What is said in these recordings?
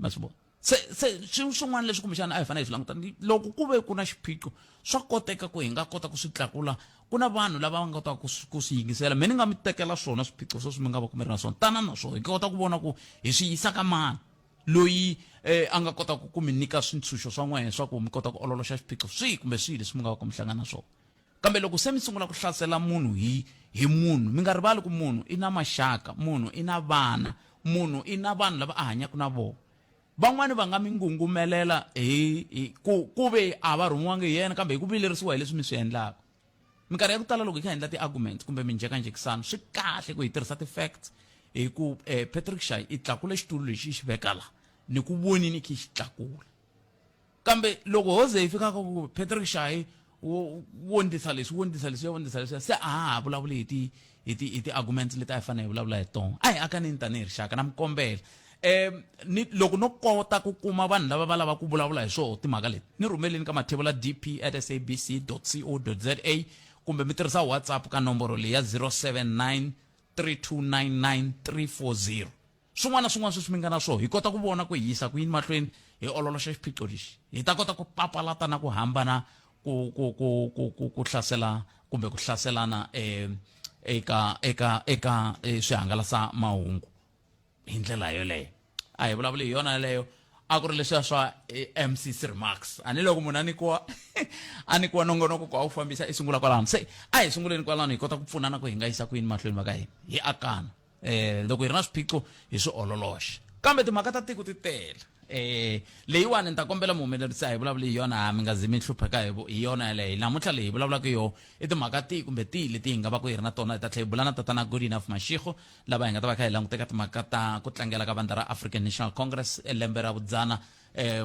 Ma swi vona? Se swin'wana leswi kumbexana a hi fanele hi swi languta, loko ku ve ku na xiphiqo, swa koteka ku hi nga kota ku swi tlakula. Ku na vanhu lava va nga kotaka ku swi yingisela. Me ni nga mi tekela swona swiphiqo sweswi mi nga va ku mi ri na swona, tana na swona, hi kota ku vona ku hi swi yisa ka mani loyi a nga kotaka ku mi nyika swintshunxo swa n'wehe swa ku mi kota ku ololoxa xiphiqo swihi kumbe swihi leswi mi nga va ku mi hlangana na swona. Kambe loko se mi sungula ku hlasela munhu hi munhu, mi nga rivali ku munhu i na maxaka, munhu i na vana, munhu i na vanhu lava a hanyaka na vona. Van'wani va nga mi ngungumelela hi ku ku ve a va rhumiwangi hi yena, kambe hi ku vilerisiwa hi leswi mi swi endlaka. Minkarhi ya ku tala loko hi kha hi endla ti-arguments kumbe minjhekanjhekisano, swi kahle ku hi tirhisa ti-facts hi ku Patrick Shai i tlakule xitulu lexi i xi veka la, ni ku vonini i kha i xi tlakula. Kambe loko ho ze hi fika ka ku Patrick Shayi wo wo ndlisa leswi, wo ndlisa leswiya, wo ndlisa leswiya, se a ha ha vulavuli hi ti hi ti hi ti-arguments leti a hi fanele hi vulavula hi tona. A hi akaneni tanihi rixaka, na mi kombela. Ni loko no kota ku kuma vanhu lava va lavaka ku vulavula hi swoho timhaka leti, ni rhumeleni ka mathebula dp at sabc dot co dot za kumbe mi tirhisa WhatsApp ka nomboro leyi ya 079 3299 340. Swin'wana na swin'wana sweswi mi nga na swona, hi kota ku vona ku hi yisa ku yini mahlweni hi ololoxa xiphiqo lexi. Hi ta kota ku papalata na ku hambana ku ku ku ku ku ku hlasela kumbe ku hlaselana eka eka eka swihangalasa mahungu hi ndlela yoleyo. A hi vulavuli hi yona yaleyo, a ku ri leswiya swa MCC remarks. A ni loko munhu a nyikiwa a nyikiwa nongonoko ku a wu fambisa i sungula kwalano. Se a hi sunguleni kwalano hi kota ku pfunana ku hi nga yisa ku yini mahlweni mhaka hina hi akana. Loko hi ri na swiphiqo hi swi ololoxa, kambe timhaka ta tiko ti tele. Leyiwani ni ta kombela muhumelerisi a hi vulavuli hi yona, ha mi nga zi mi hlupheka hi yona yaleyo. Namuntlha leyi hi vulavulaka hi yona i timhaka tihi kumbe tihi leti hi nga va ku hi ri na tona. Hi ta tlhela hi bula na tatana Goodenough Mashego, lava hi nga ta va kha hi languteka timhaka ta ku tlangela ka vandla ra African National Congress lembe ra vudzana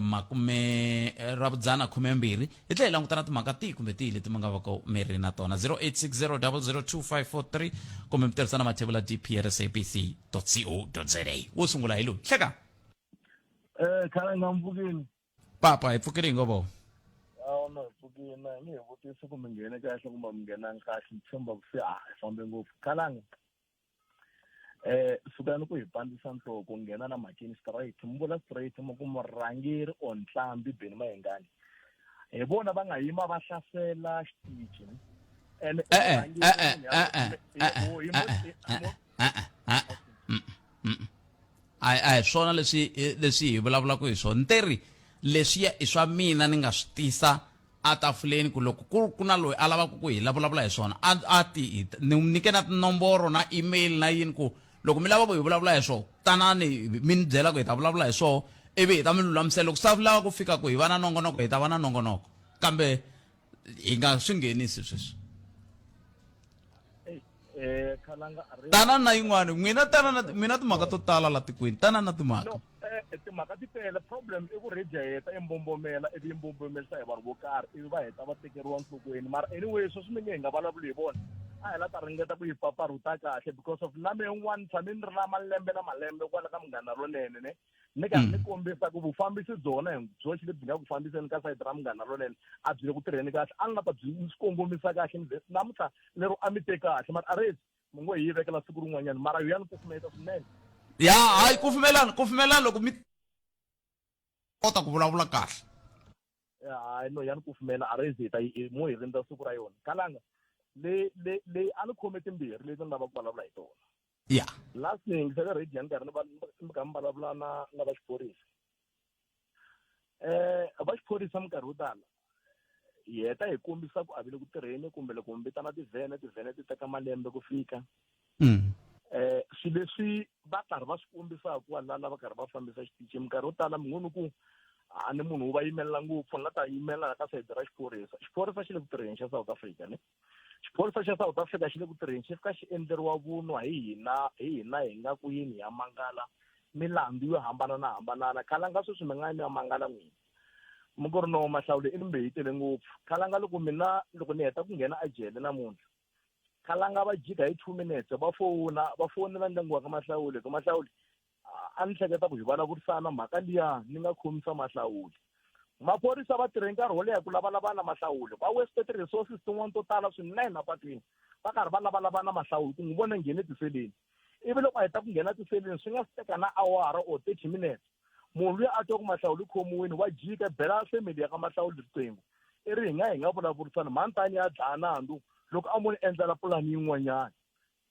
makume ra vudzana khumembirhi. Hi tlhela hi languta na timhaka tihi kumbe tihi leti mi nga va ku mi ri na tona, 0860002543 kumbe mi tirhisa na mathebula dp at sabc co za. Wo sungula hi loyi. Hleka. Khale nga mpfukini. Papa, hi pfukile hi ngo vo. Awa, no, hi pfukile. Na nge hi vutisi ku mi nghene kahle kumbe mi nghenangi kahle, ni tshemba ku se a hi fambe ngopfu. Khalanga. Sukani ku hi pandzisa nhloko, nghena na mhakeni straight, mi vula straight mi ku murhangeri or Ntlhambi Benny Mayengani hi vona va nga yima va hlasela xitichi. And E-e, e-e, e-e, e-e, e-e, e-e, e-e, A a hi swona leswi hi vulavulaka hi swona. Ni teri leswiya i swa mina, ni nga swi tisa a tafuleni ku loko ku na loyi a lavaka ku hi la vulavula hi swona a ti ni n'wi nyike na tinomboro na email na yini ku loko mi lava ku hi vulavula hi swona, tanani mi ni byela ku hi ta vulavula hi swona, ivi hi ta mi lulamisela. Loko swi lava ku fika ku hi va na nongonoko, hi ta va na nongonoko, kambe hi nga swi nghenisi sweswi. Khalanga, a ri Tana na yin'wana n'wina, tana na mina timhaka to tala la tikweni, tana na timhaka. No, timhaka ti tele. Problem i ku radio ya heta i mbombomela, ivi yi mbombomelisa hi vanhu vo karhi, ivi va heta va tekeriwa nhlokweni. Mara anyway, sweswi mi nge hi nga vulavuli hi vona, a hi la ta ringeta ku yi pfapfarhuta kahle, because of na me un'wana ni tshame ni ri na malembe na malembe kwala ka Munghana Lonene, ne ni karhi ni kombisa ku vufambisi byona hi byoxe lebyi nga ku fambiseni ka sayiti ra Munghana Lonene a byi le ku tirheni kahle. A ni la ta byi ni swi kongomisa kahle, ni ze namuntlha lero a mi te kahle, mara a rezi mi ngo hi yi vekela siku rin'wanyana, mara yo ya ni kufumeta swinene. Ya, hayi, kufumelani, kufumelani loko mi kota ku vulavula kahle. Hayi, no, ya ni kufumela, a rezi hi ta yi mo hi rindza siku ra yona. Kalanga le le leyi a ni khome timbirhi leti ni lavaka ku vulavula hi tona. Last ni yingisele radio ni karhi ni va ni kha mi vulavula na va xiphorisa. Va xiphorisa minkarhi yo tala hi heta hi kombisa ku a vi le ku tirheni, kumbe loko mi vitana tivhene, tivhene ti teka malembe ku fika. Swilo leswi va karhi va swi kombisaka kwala va karhi va fambisa xitichi, minkarhi yo tala mi ngo ni ku a ni munhu wo va yimelela ngopfu, ni la ta yimelela ka sayiti ra xiphorisa. Xiphorisa xi le ku tirheni xa South Africa, ne? Xiphorisa xa South Africa xi le ku tirheni, xi fika xi endleriwa vunwa hi hina, hi hina hi nga ku yini hi ya mangala milandzu yo hambana na hambanana. Khalanga sweswi mi nga ya mi ya mangala n'wina, mi ku ri no Mahlawule i ni mbeyitele ngopfu. Khalanga loko mina loko ni heta ku nghena ejele namuntlha, khalanga va jika hi 2 minutes va fowuna, va fowunela ndyangu wa ka Mahlawule ku Mahlawule a ni hleketa ku hi vulavurisana mhaka liya ni nga khomisa Mahlawule. Maphorisa va tirhe nkarhi wo leha ku lavalavana Mahlawule, va waste ti-resources tin'wana to tala swinene apatwini va karhi va lavalavana Mahlawule ku n'wi vona nghene tiseleni. Ivi loko a heta ku nghena tiseleni swi nga si teka na awara or 30 minutes, Munhu luya a twa ku Mahlawuli u khomiwile wa jika bela family ya ka Mahlawuli riqingho i ri hi nga hi nga vulavurisana mhani tani ya dlaya nandzu loko a mo ni endlela pulani yin'wanyana.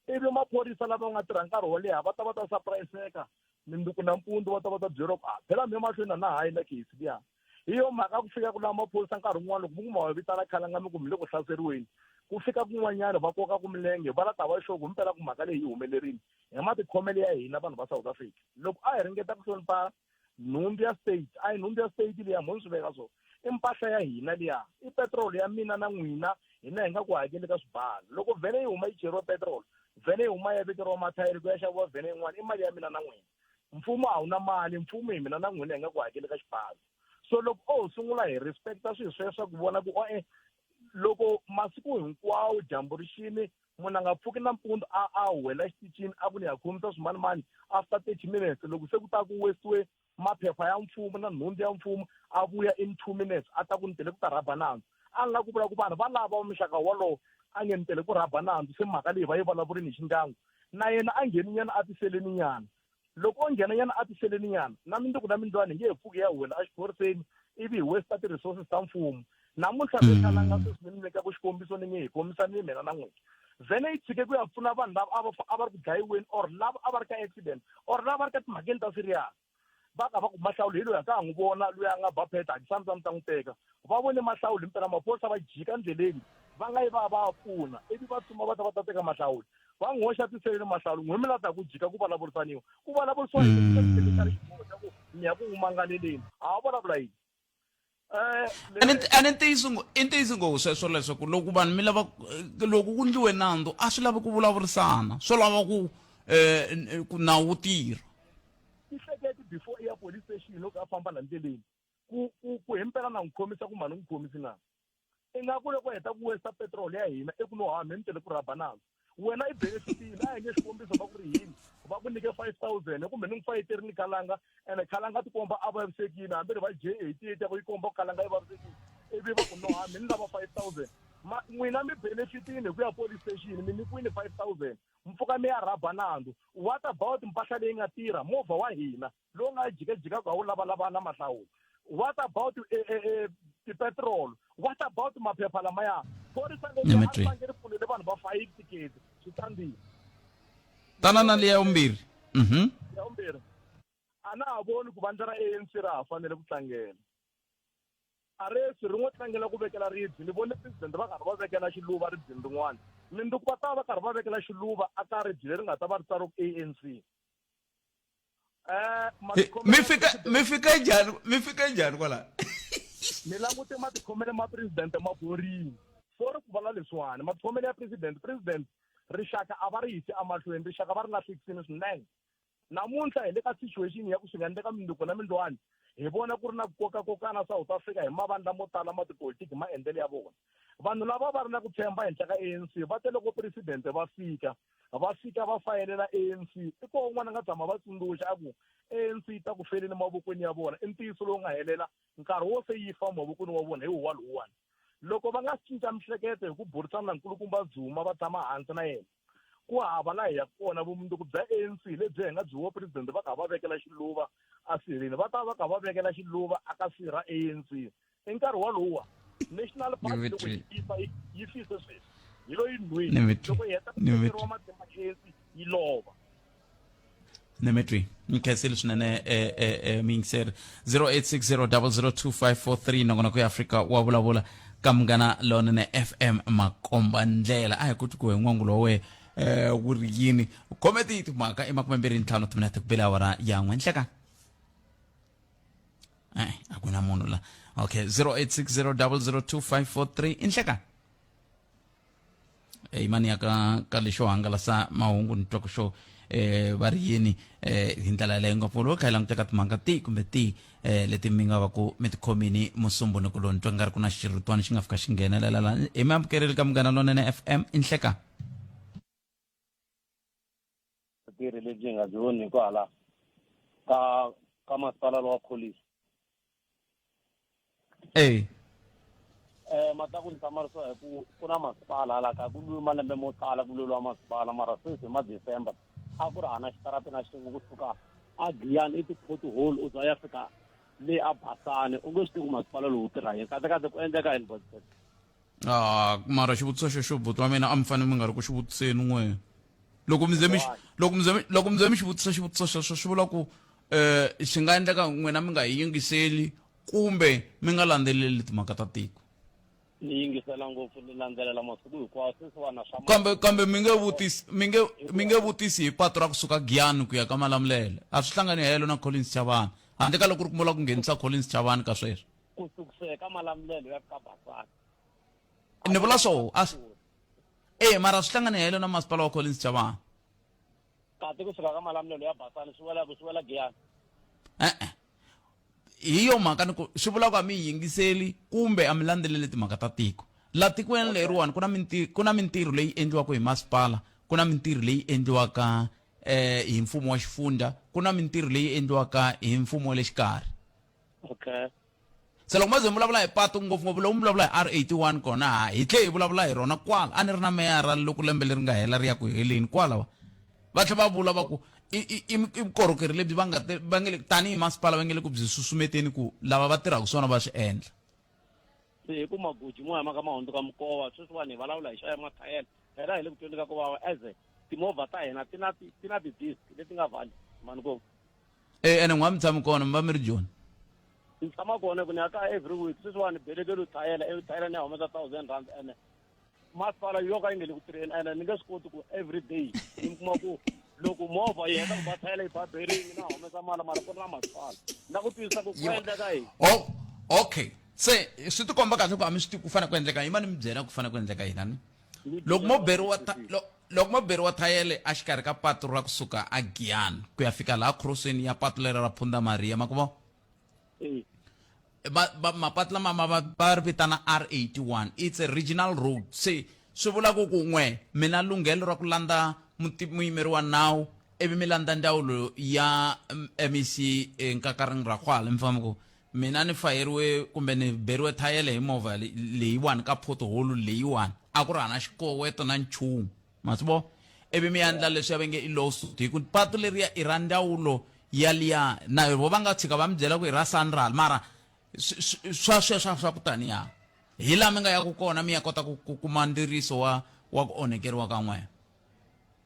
Ivi maphorisa lava nga tirha nkarhi wo leha va ta va ta surpriseka minduku nampundzu va ta va ta byeriwa ku a phela mi mahlweni na na hayi na case liya. Hi yo mhaka ku fika ku lava maphorisa nkarhi wun'wana loko mi ku ma va vitana khalanga mi ku mi le ku hlaseriweni ku fika kun'wanyana va koka ku milenge va la ta va sure ku himpela ku mhaka leyi yi humelerile hi matikhomelo ya hina vanhu va South Africa. Loko a hi ringeta ku hlonipha nhundzu ya state a hi nhundzu ya state liya mo ni swi veka so i mpahla ya hina liya i petrol ya mina na n'wina hina hi nga ku hakeli ka swibalo loko vhene yi huma yi cheriwa petrol vhene yi huma ya vekeriwa mathayere ku ya xaviwa vhene yin'wana i mali ya mina na n'wina mfumo a wu na mali mfumo hi mina na n'wina hi nga ku hakeli ka xibalo so loko o sungula hi respecta swilo sweswo ku vona ku oe loko masiku hinkwawo dyambu ri xini munhu a nga pfuki nampundzu a a huwela exitichini a ku ni ya khomisa swimanimani after 30 minutes loko se ku ta ku westiwe maphepha ya mfumo na nhundzu ya mfumo a vuya in 2 minutes a ta ku ni tele ku ta rhaba nandzu a ni lava ku vula ku vanhu va lava muxaka wolowo a nge ni tele ku rhaba nandzu se mhaka leyi va yi vulavurini hi xindyangu na yena a ngheni nyana a tiseleni nyana Loko o nghena nyana a tiseleni nyana, na mindzuku na mindlwani hi nge he pfuki hi ya huwela exiphoriseni ivi hi waste ti-resources ta mfumo. Namuntlha ve Khalanga sweswi ni mi nyikaku xikombiso ni nge hi komisanini mina na n'wina. Vhele yi tshike ku ya pfuna vanhu lava a va a va ri ku dlayiweni or lava a va ri ka accident or lava va ri ka timhakeni ta serious. Va ka va ku Mahlawuli hi loyi a ka ha n'wi vona luya a nga ba pheta hakisani mi ta n'wi teka. Va vone Mahlawuli himpela maphorisa va jika ndleleni va nga yi va ya va ya pfuna ivi va tsutsuma va ta va ta teka Mahlawuli. Va n'wi hoxa tiseleni Mahlawuli n'we mi la ta ku jika ku vulavurisaniwa. Ku vulavurisiwa yini ku se ka xiboho xa ku mi ya ku n'wi mangaleleni ha vulavula yini? A ni ntiyiso i ntiyiso ngopfu sweswo leswaku loko vanhu mi lava loko ku ndliwe nandzu a swi lavi ku vulavurisana swo lava ku um ku nawu wu tirha. Tihleketi before i ya police station loko a famba la ndleleni ku ku ku himpela na n'wi khomisa kumbe a ni n'wi khomisi na. Ingaku loko heta ku waste petrol ya hina i ku no ha me ni tele ku rhaba nandzu wena i benefitile a hi nge xikombiso va ku ri yini va ku nyike 5000 kumbe ni n'wi fayiterini khalanga ene khalanga tikomba a vavisekile hambi ri va J 88 ya ku yi komba ku khalanga yi vavisekile ivi va ku no ha mi ni lava 5000 ma n'wina mi benefitile hi ku ya police station mi nyikiwile 5000 mi pfuka mi ya rhaba nandzu what about mpahla leyi nga tirha movha wa hina lowu nga jikajikaka a wu lavalava na mahlawulo what about eh, eh, eh, tipetrol what about maphepha lamaya phorisa leri a ri fange ri pfulele vanhu va fayile tiketi swi tsandzile tana na leya vumbirhi Ya vumbirhi a na ha voni ku vandla ra ANC ra ha fanele ku tlangela a resi ri n'wo tlangela ku vekela ribye ni vone president va karhi va vekela xiluva ribyeni rin'wana mindzuku va ta va karhi va vekela xiluva aka ribye leri nga ta va ri tsariwa ku ANC. Eh, mi fika mi fika njhani mi fika njhani kwala ni langute matikhomelo ma president ma borini sorry ku vula leswiwani matikhomelo ya president president rixaka a va ri yisi emahlweni rixaka va ri lahlekisini swinene namuntlha hi le ka situation ya ku swi nga endleka minduku na mindlwani hi vona ku ri na ku kokakokana South Africa hi mavandla mo tala ma tipolitiki maendlelo ya vona vanhu lava va ri na ku tshemba henhla ka ANC va te loko president va fika va fika va fayelela ANC i ko un'wana a nga tshama va tsundzuxa a ku ANC yi ta ku feleni mavokweni ya vona i ntiyiso lowu nga helela nkarhi wo se yi fa mavokweni wa vona hi huwa lowuwani loko va nga cinca mihleketo hi ku burisana na nkulukumba Zuma va tshama hansi na yena ku hava laha hi yaka kona vumundzuku bya ANC lebyi hi nga byi wo president va kha va vekela xiluva a sirheni va ta va kha va vekela xiluva aka sirha ANC i nkarhi walowa national party loko yi fa yi fise sweswi hi loyi nweni loko yi heta ku tekeriwa matimba ANC yi lova. Nemetri nkhensile swinene eh, eh, eh, miyingiseri 0860002543 nongonoko ya Afrika wa vulavula ka Munghana Lonene FM makomba ndlela a hi kuti ku hi n'wangulo wa wehe eh, wu ri yini khome ti timhaka i 25 timinete ku bela awara ya n'we nhlekani eh a ku na munhu la okay 0860002543 i nhlekani yimani ya ka ka lexo hangalasa mahungu ni twa ku xo eh va ri yini eh hi ndlela yaleyo ngopfu loko kha hi languteka timhaka ti kumbe ti eh leti mi nga va ku mi tikhomini musumbhunuku lowu ni twa nga ri ku na xirhutwana xi nga fika xi nghenelela la hi mi amukerile ka Munghana Lonene FM i nhleka Vutirhi lebyi hi nga byi voniki hala ka ka masipala lowa Kholisi. Eh. Eh ma ta ku ni hlamarisiwa hi ku ku na masipala hala kaya ku lwiwe malembe mo tala ku lweliwa masipala mara sweswi hi ma December a ku ri hana xitarati na xin'we kusuka a Giyani i ti-pothole u za ya fika le a Basani u nge swi tivi ku masipala lowu tirha yini kahlekahle ku endleka yini boss Ah, mara xivutiso xexo buti wa mina a mi fanele mi nga ri ku xi vutiseni n'we loko mi ze mi loko mi ze loko mi ze mi xi vutisa xivutiso xexo swi vula ku um xi nga endleka n'wina mi nga yi yingiseli kumbe mi nga landzeleli timhaka ta tiko ni yingisela ngopfu ni landzelela masiku hinkwawo sweswiwani swa kambe kambe mi nge vutisi mi nge mi nge vutisi hi patu ra kusuka Giyani ku ya ka Malamulele a swi hlangani helo na Collins Chavani handle ka loko ri kumula ku nghenisa Collins Chavani ka sweswo ku sukuseka ka Malamulele ya fika Basani ni vula swo a e mara swi hlangani helo na masipala wa Collins Chavani kati kusuka ka Malamulele ya Basani swi wela swi wela Giyani e-e hi yo mhaka ni ku swi vula ku a mi yi yingiseli kumbe a mi landzeleli timhaka ta tiko la tikweni leriwani ku na mintirho ku na mintirho leyi endliwaka hi masipala ku na mintirho leyi endliwaka eh hi mfumo wa xifundza ku na mintirho leyi endliwaka hi mfumo wa le xikarhi okay se loko ma ze mi vulavula hi patu ngopfungopfu loko mi vulavula hi R 81 kona ha hi tlhe hi vulavula hi rona kwala a ni ri na meyara loko lembe leri nga hela ri ya ku heleni kwala va tlhe va vula va ku i i i i vukorhokeri lebyi va nga te va nge le tanihi masipala va nge le ku byi susumeteni ku lava va tirhaka swona va swi endla se hi ku magoji mo yama ka ma hundzuka mikova sweswiwani hi vulavula hi xaya mathayela hela hi le ku tweni ka ku vava as timovha ta hina ti na ti ti na ti-disc leti nga vali mani ko e ene n'wa mi tshami kona mi va mi ri joni ni tshama kona ku ni ya ka every week sweswiwani belekelo thayela ivi thayela ni ya humesa thousand rand ene masipala yo ka yi nge le ku tirheni ene ni nge swi koti ku every day ni kuma ku loko movha yi heta ku ba thayela yi ba bering na humesa mali mara ku ri na masipala na ku twisisa ku ku endleka yini oh okay se swi tikomba kahle ku a mi swi tivi ku fanele ku endleka yini ma ni mi byela ku fanele ku endleka yini ani loko mo beriwa loko mo beriwa thayele exikarhi ka patu ra kusuka a Giyani ku ya fika laha khorosweni ya patu lera ra Phunda Maria ma ku vo mapatu lama ma va va ri vitana R81 it's a regional road se swi vula ku ku n'we mi na lunghelo ra ku landza muyimeri wa nawu ivi mi landza ndzawulo ya MEC eh, Nkakareng Rakgwale mi famba ku mina ni fayeriwe kumbe ni beriwe thayele hi movha leyiwani ka pothole leyiwani a ku ri hana xikoweto na nchumu ma swi vona ivi mi endla leswiya va nge i lawsuit hi ku patu leriya i ra ndzawulo yaliya na vo va nga tshika va mi byela ku i ra sanral mara swa sweswo swa ku taniya hi laha mi nga yaku kona mi ya kota ku ku kuma ndziriso wa wa ku onhekeriwa ka n'wena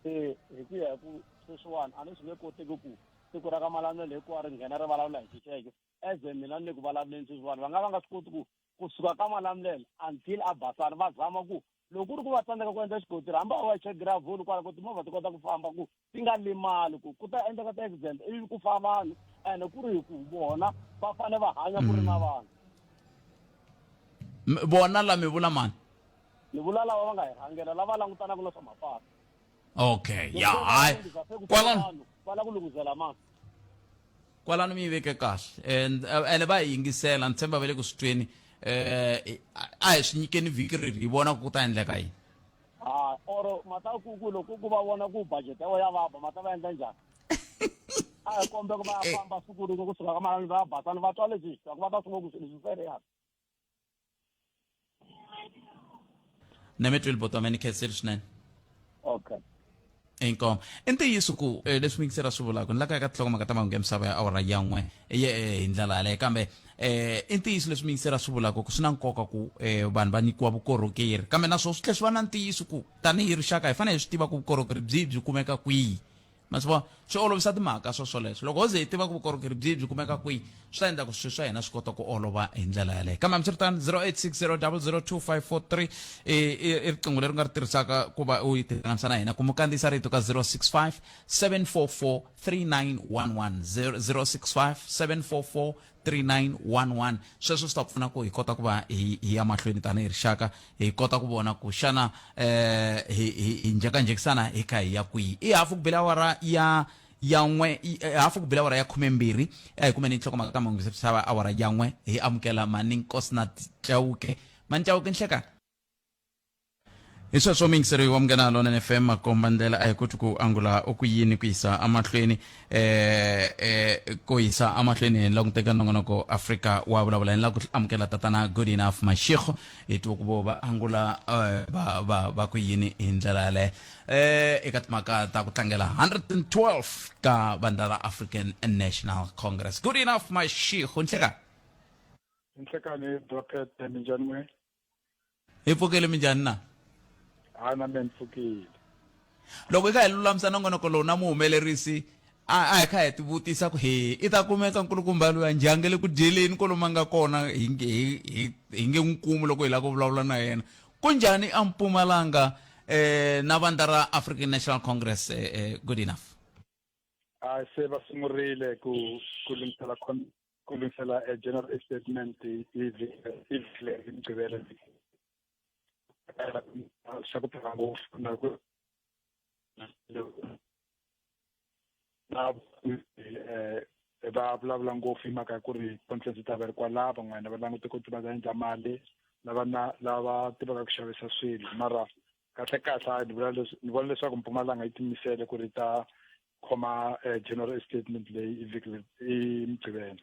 se hi ku ya hi ku sweswiwani a ni swi nge koteki ku siku ra ka malamulele hinkwaro ri nghena ri vulavula hi xixeke as mina ni le ku vulavuleni sweswiwani va nga va nga swi koti ku kusuka ka malamulele until a basana va zama ku loko ku ri ku va tsandzeka ku endla xigotiri hambi a va che gravel kwala ku timovha ti kota ku famba ku ti nga limali ku ku ta endleka ti-accident ivi ku fa vanhu ene ku ri hi ku vona va fane va hanya ku ri na vanhu vona la mi vula mani ni vula lava va nga hi rhangela lava langutanaka na swa mapatu okay ya hayi kwalano va lava ku lunghisela mani Kwalano mi yi veke kahle and ene va hi yingisela ni tshemba va le ku swi tweni eh a hi swi nyikeni vhiki riri hi vona ku ta endleka yini ha oro mata ku ku loko ku va vona ku budget ya ya vaba mata va endla njhani a hi kombe ku va ya famba siku rin'we kusuka ka malani va ya basani va twa leswi swi va ta swi ku swilo swi serious na mi twile buti wa mina ni khensile swinene okay inkomo i ntiyiso ku eh, leswi muyingiseri a swi vulaka ni la ka ka tinhlokomhaka ta mahungu ya misava ya awara ya n'we ye eh, hi ndlela yaleyo kambe eh i ntiyiso leswi muyingiseri a swi vulaka ku swi na nkoka ku eh, vanhu va nyikiwa vukorhokeri kambe naswona swi tlhela swi va na ntiyiso ku tanihi rixaka hi fanele hi swi tiva ku vukorhokeri byi byi kumeka kwihi Ma swi vona? Swi olovisa timhaka swo swoleswo. Loko ho ze hi tiva ku vukorhokeri byihi byi kumeka kwihi, swi ta endla ku swilo swa hina swi kota ku olova hi ndlela yaleyo. Kambe hambiswiritano, 0860002543 i, i, i riqingho leri u nga ri tirhisaka ku va u yi tihlanganisa na hina kumbe u kandziyisa rito ka 065 744 3911 065 744 3911 sweswo swi ta pfuna ku hi kota ku va hi hi ya mahlweni tanihi rixaka hi kota ku vona ku xana eh hi hi njhekanjhekisana hi kha hi ya kwihi i hafu ku bela awara ya ya n'we eh, hafu ku bela awara ya khumembirhi a hi kumeni nhlokomhaka ta mahungu sava awara ya n'we hi amukela mani nkosinathi chauke mani chauke nhlekani. Hi sweswo muyingiseri wa Munghana Lonene FM, makomba ndlela a hi koti ku angula u ku yini ku yisa amahlweni eh ku yisa amahlweni hi la ku teka nongonoko Afrika wa vulavula. Hi la ku amukela tatana Good Enough Mashego, hi twa ku vo va angula va va va ku yini hi ndlela yaleyo eka timhaka ta ku tlangela 112 ka vandla ra African National Congress. Good Enough Mashego, nhlekani. Nhlekani Docket, minjhani n'we? Hi pfukile, minjhani na? Ha, na mina ni pfukile. Loko hi kha hi lulamisa nongonoko lowu na muhumelerisi, a hi kha hi tivutisa ku he i ta kumeka nkulukumba luya njhani le ku dyeleni kwalomu a nga kona, hi nge hi nge n'wi kumi loko hi lava ku vulavula na yena. Ku njhani a Mpumalanga na vandla ra African National Congress, Good Enough? A se va sungurile ku lunghisela ku lunghisela a general statement hi vhiki leri, Mugqivela, swa ku tala ngopfu na ku na va vulavula ngopfu hi mhaka ya ku ri conference yi ta va ri kwala. Van'wana va langute ku va ta endla mali, lava na lava tivaka ku xavisa swilo, mara kahle kahle ni vula leswi, ni vona leswaku Mpumalanga yi tiyimisele ku ri ta khoma general statement leyi i vhiki leri, i Mugqivela.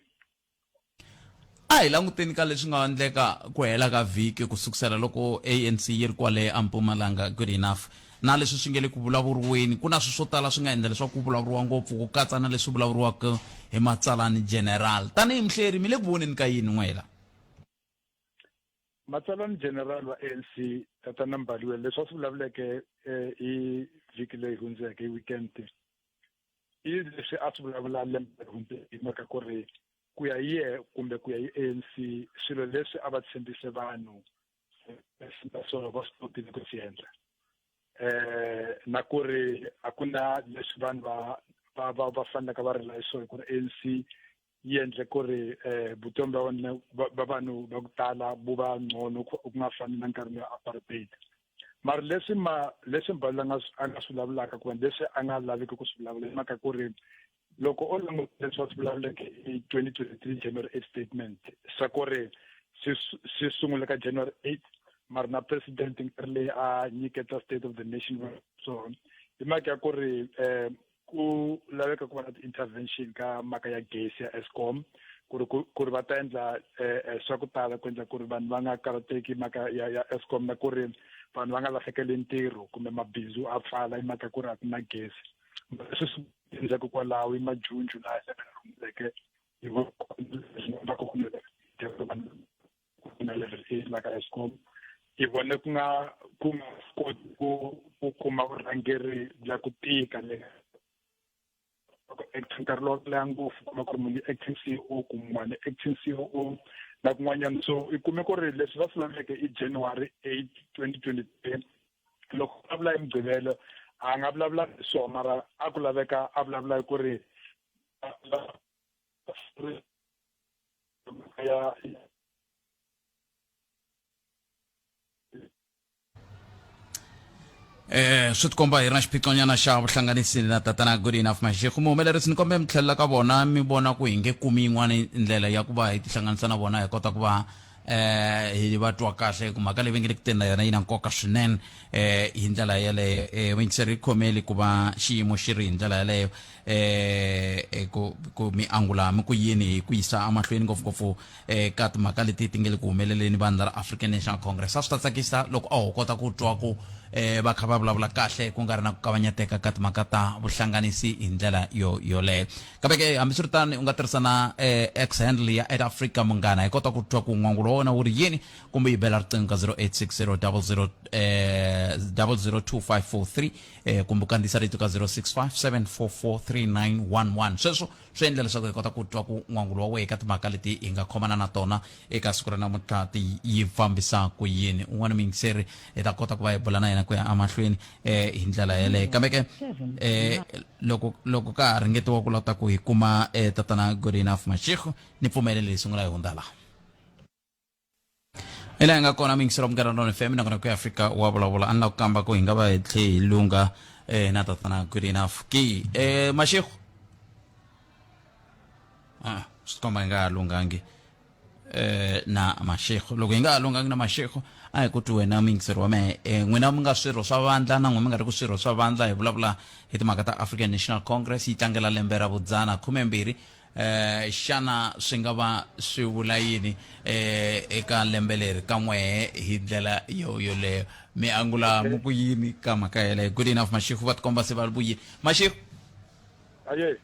A hi languteni ka leswi nga endleka ku hela ka vhiki ku sukusela loko ANC yi ri kwale a Mpumalanga, Good Enough, na leswi swi nge le ku vulavuriweni. Ku na swilo swo tala swi nga endla leswaku ku vulavuriwa ngopfu, ku katsa na leswi vulavuriwaka hi matsalani general. Tanihi muhleri, mi le ku voneni ka yini n'wela? Matsalani general wa ANC, Tatana Mbaliwe, leswi a swi vulavuleke hi vhiki leyi hundzeke, hi weekend, i leswi a swi vulavula lembe leri hundzeke, hi mhaka ku ri ku ya hi yehe kumbe ku ya hi ANC, swilo leswi a va tshembise vanhu swona va swi kotile ku swi endla, na ku ri a ku na leswi vanhu va va va faneleke va rila hi swona, ku ri ANC yi endle ku ri vutomi bya vona va vanhu va ku tala bu va ngcono, ku nga fani na nkarhi wa apartheid. Mara leswi ma leswi Mbalo a nga swi vulavulaka kumbe leswi a nga laviki ku swi vulavula, hi mhaka ku ri loko o languta leswi va swi vulavuleke hi 2023 January 8 statement, swa ku ri swi sungule ka January 8, mara na president nkarhi leyi a nyiketa State of the Nation, so hi mhaka ya ku ri ku laveka ku va na ti-intervention ka mhaka ya gesi ya Eskom, ku ri va ta endla swa ku tala ku endla ku ri vanhu va nga karhateki mhaka ya Eskom, na ku ri vanhu va nga lahlekeli ntirho kumbe mabindzu a pfala hi mhaka ku ri a ku na gesi. Leswi swi endzhaku kwalaho i ma-June, July lembe leri hundzeke, hi va ku na level 8 la ka Eskom, hi vone ku nga koti ku kuma vurhangeri bya ku tika le acting nkarhi lowo leha ngopfu, kuma ku ri munhu i acting CEO, kun'wana acting CEO na kun'wanyana. So i kume ku ri leswi va swi laveke i January 8 2023, loko a vulavula hi Mugqivelo, a nga vulavula hi swona, mara a ku laveka a vulavula hi ku ri ya Swi tikomba hi ri na xiphiqonyana xa vuhlanganisi na tatana Good Enough Mashego. Muhumelerisi, ni kombe mi tlhelela ka vona, mi vona ku hi nge kumi yin'wana ndlela ya ku va hi tihlanganisa na vona, hi kota ku va hi va twa kahle, ku mhaka leyi va nge le ku teni na yona yi na nkoka swinene hi ndlela yeleyo. Vayingiseri, hi khomeli ku va xiyimo xi ri hi ndlela yeleyo. Ku mi angula mi ku yini hi ku yisa emahlweni ngopfungopfu ka timhaka leti ti nge le ku humeleleni vandla ra African National Congress? A swi ta tsakisa loko a ho kota ku twa ku va kha va vulavula kahle, ku nga ri na ku kavanyeteka ka timhaka ta vuhlanganisi hi ndlela yo yoleyo. Kambe ke, hambiswiritano, u nga tirhisa na X handle ya @AfricaMunghana, hi kota ku twa ku n'wangulo wa wena wu ri yini, kumbe yi bela riqingho ka 0860 00 002543, kumbe u kandziyisa rito ka 0657443911. Sweswo swi endla leswaku hi kota ku twa ku n'wangulo wa wehe ka timhaka leti hi nga khomana na tona eka siku ra namuntlha ti yi fambisa ku yini. Un'wana muyingiseri hi ta kota ku va hi bula na yena ku ya emahlweni hi ndlela yeleyo. Kambe ke, loko ka ha ringetiwa ku lava ku hi kuma tatana Good Enough Mashego, ni pfumelele hi sungula hi hundza laha hi laha hi nga kona. Muyingiseri wa Munghana Lona FM, nakona ku Afrika wa vulavula, a ni lava ku kamba ku hi nga va hi tlhe hi lungha na tatana Good Enough ki Mashego. Ah, swi tikomba hi nga ha lunghangi. na Mashego. Loko hi nga ha longanga na Mashego, a hi ku twi wena muyingiseri wa mehe. N'wina mi nga swirho swa vandla na n'we mi nga ri ku swirho swa vandla, hi vulavula hi timhaka ta African National Congress yi tlangela lembe ra vudzana khumembirhi. Xana swi nga va swi vula yini eka lembe leri ka n'wehe hi ndlela yo yoleyo? Mi angula mu ku yini ka mhaka yeleyo? Good enough Mashego va tikomba se va vuyile. Mashego. Aye.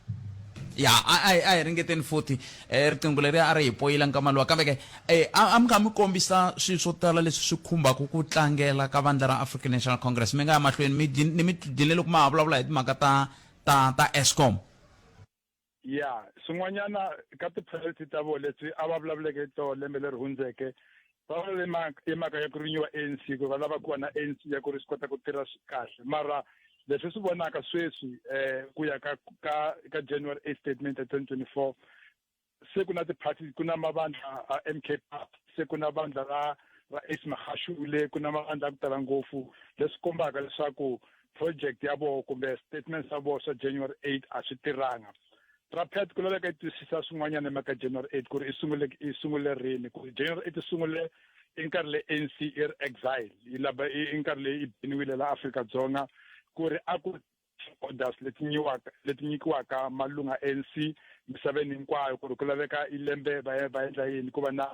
Ya, a a hi ringeteni futhi. Riqingho leri a ri hi poyila nkama luwa, kambe ke a mi kha mi kombisa swilo swo tala leswi swi khumbaka ku tlangela ka vandla ra African National Congress. Mi nga ya mahlweni mi ni mi dlile loko ma ha vulavula hi timhaka ta Eskom. Ya, swin'wanyana ka ti-priority ta vona leswi a va vulavuleke hi toho lembe leri hundzeke, va vulavule hi mhaka ya ku rinyiwa ANC, ku va lava ku va na ANC ya ku ri swi kota ku tirha kahle. Mara leswi swi vonaka sweswi ku ya ka January 8 statement ya 2024, se ku na ti-party, ku na mavandla a MK Party, se ku na vandla ra Ace Magashule, ku na mavandla ya ku tala ngopfu, leswi kombaka leswaku project ya vona kumbe statement swa vona swa January 8 a swi tirhanga. Rapet, ku laveka yi twisisa swin'wanyana hi mhaka January 8 ku ri i sungule rini, ku ri January 8 i sungule i nkarhi leyi ANC i ri exile, yi lava i nkarhi leyi i biniwile la Afrika-Dzonga, ku ri a ku orders leti nyiwaka leti nyikiwaka malunga ANC misaveni hinkwayo, ku ri ku laveka i lembe va endla yini, ku va na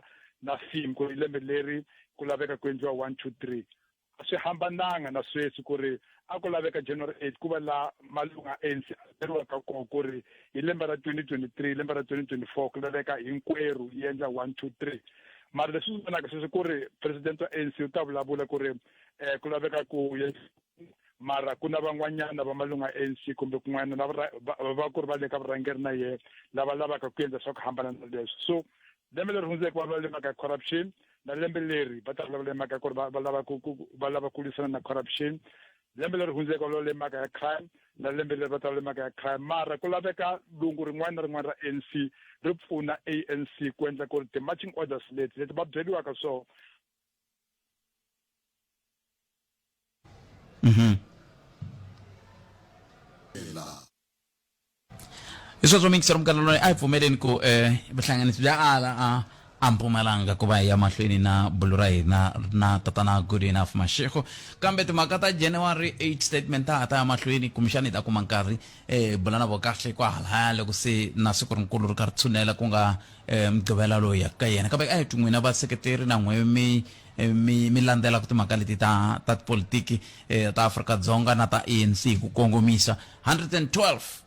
theme ku ri lembe leri ku laveka ku endliwa 1 2 3. A swi hambananga na sweswi ku ri a ku laveka January 8 ku va la malunga ANC a byeriwaka kona ku ri hi lembe ra 2023, lembe ra 2024 ku laveka hinkwerhu yi endla 1 2 3. Mara leswi swi vonaka sweswi ku ri president wa ANC u ta vulavula ku ri ku laveka ku mara ku na van'wanyana va malunga ANC kumbe kun'wana na va ku ri va le ka vurhangeri na yena lava lavaka ku endla swa ku hambana na leswi. So lembe leri hundzeke va vulavule mhaka ya corruption, na lembe leri va ta vulavula mhaka ya ku ri va lava ku lwisana na corruption. Lembe leri hundzeke va vulavule mhaka ya crime, na lembe leri va ta vulavula mhaka ya crime. Mara ku laveka lungu rin'wana na rin'wana ra ANC ri pfuna ANC ku endla ku ri ti-marching orders leti va byeriwaka swona. Hi sweswo miyingiseri munghana loyi a hi pfumeleni ku vuhlanganisi bya ala a Mpumalanga ku va hi ya mahlweni na bulu ra hina na tatana Good Enough Mashego. Kambe timhaka ta January 8 statement ta ha ta ya mahlweni, kumbexana hi ta kuma nkarhi bula na vo kahle kwahalaya loko se na siku rinkulu ri kha ri tshunela, ku nga Mugqivela lowu ya ka yena. Kambe a hi twi n'wina vaseketeri na n'we mi landzelaka timhaka leti ta tipolitiki ta Afrika-Dzonga na ta ANC hi ku kongomisa. 112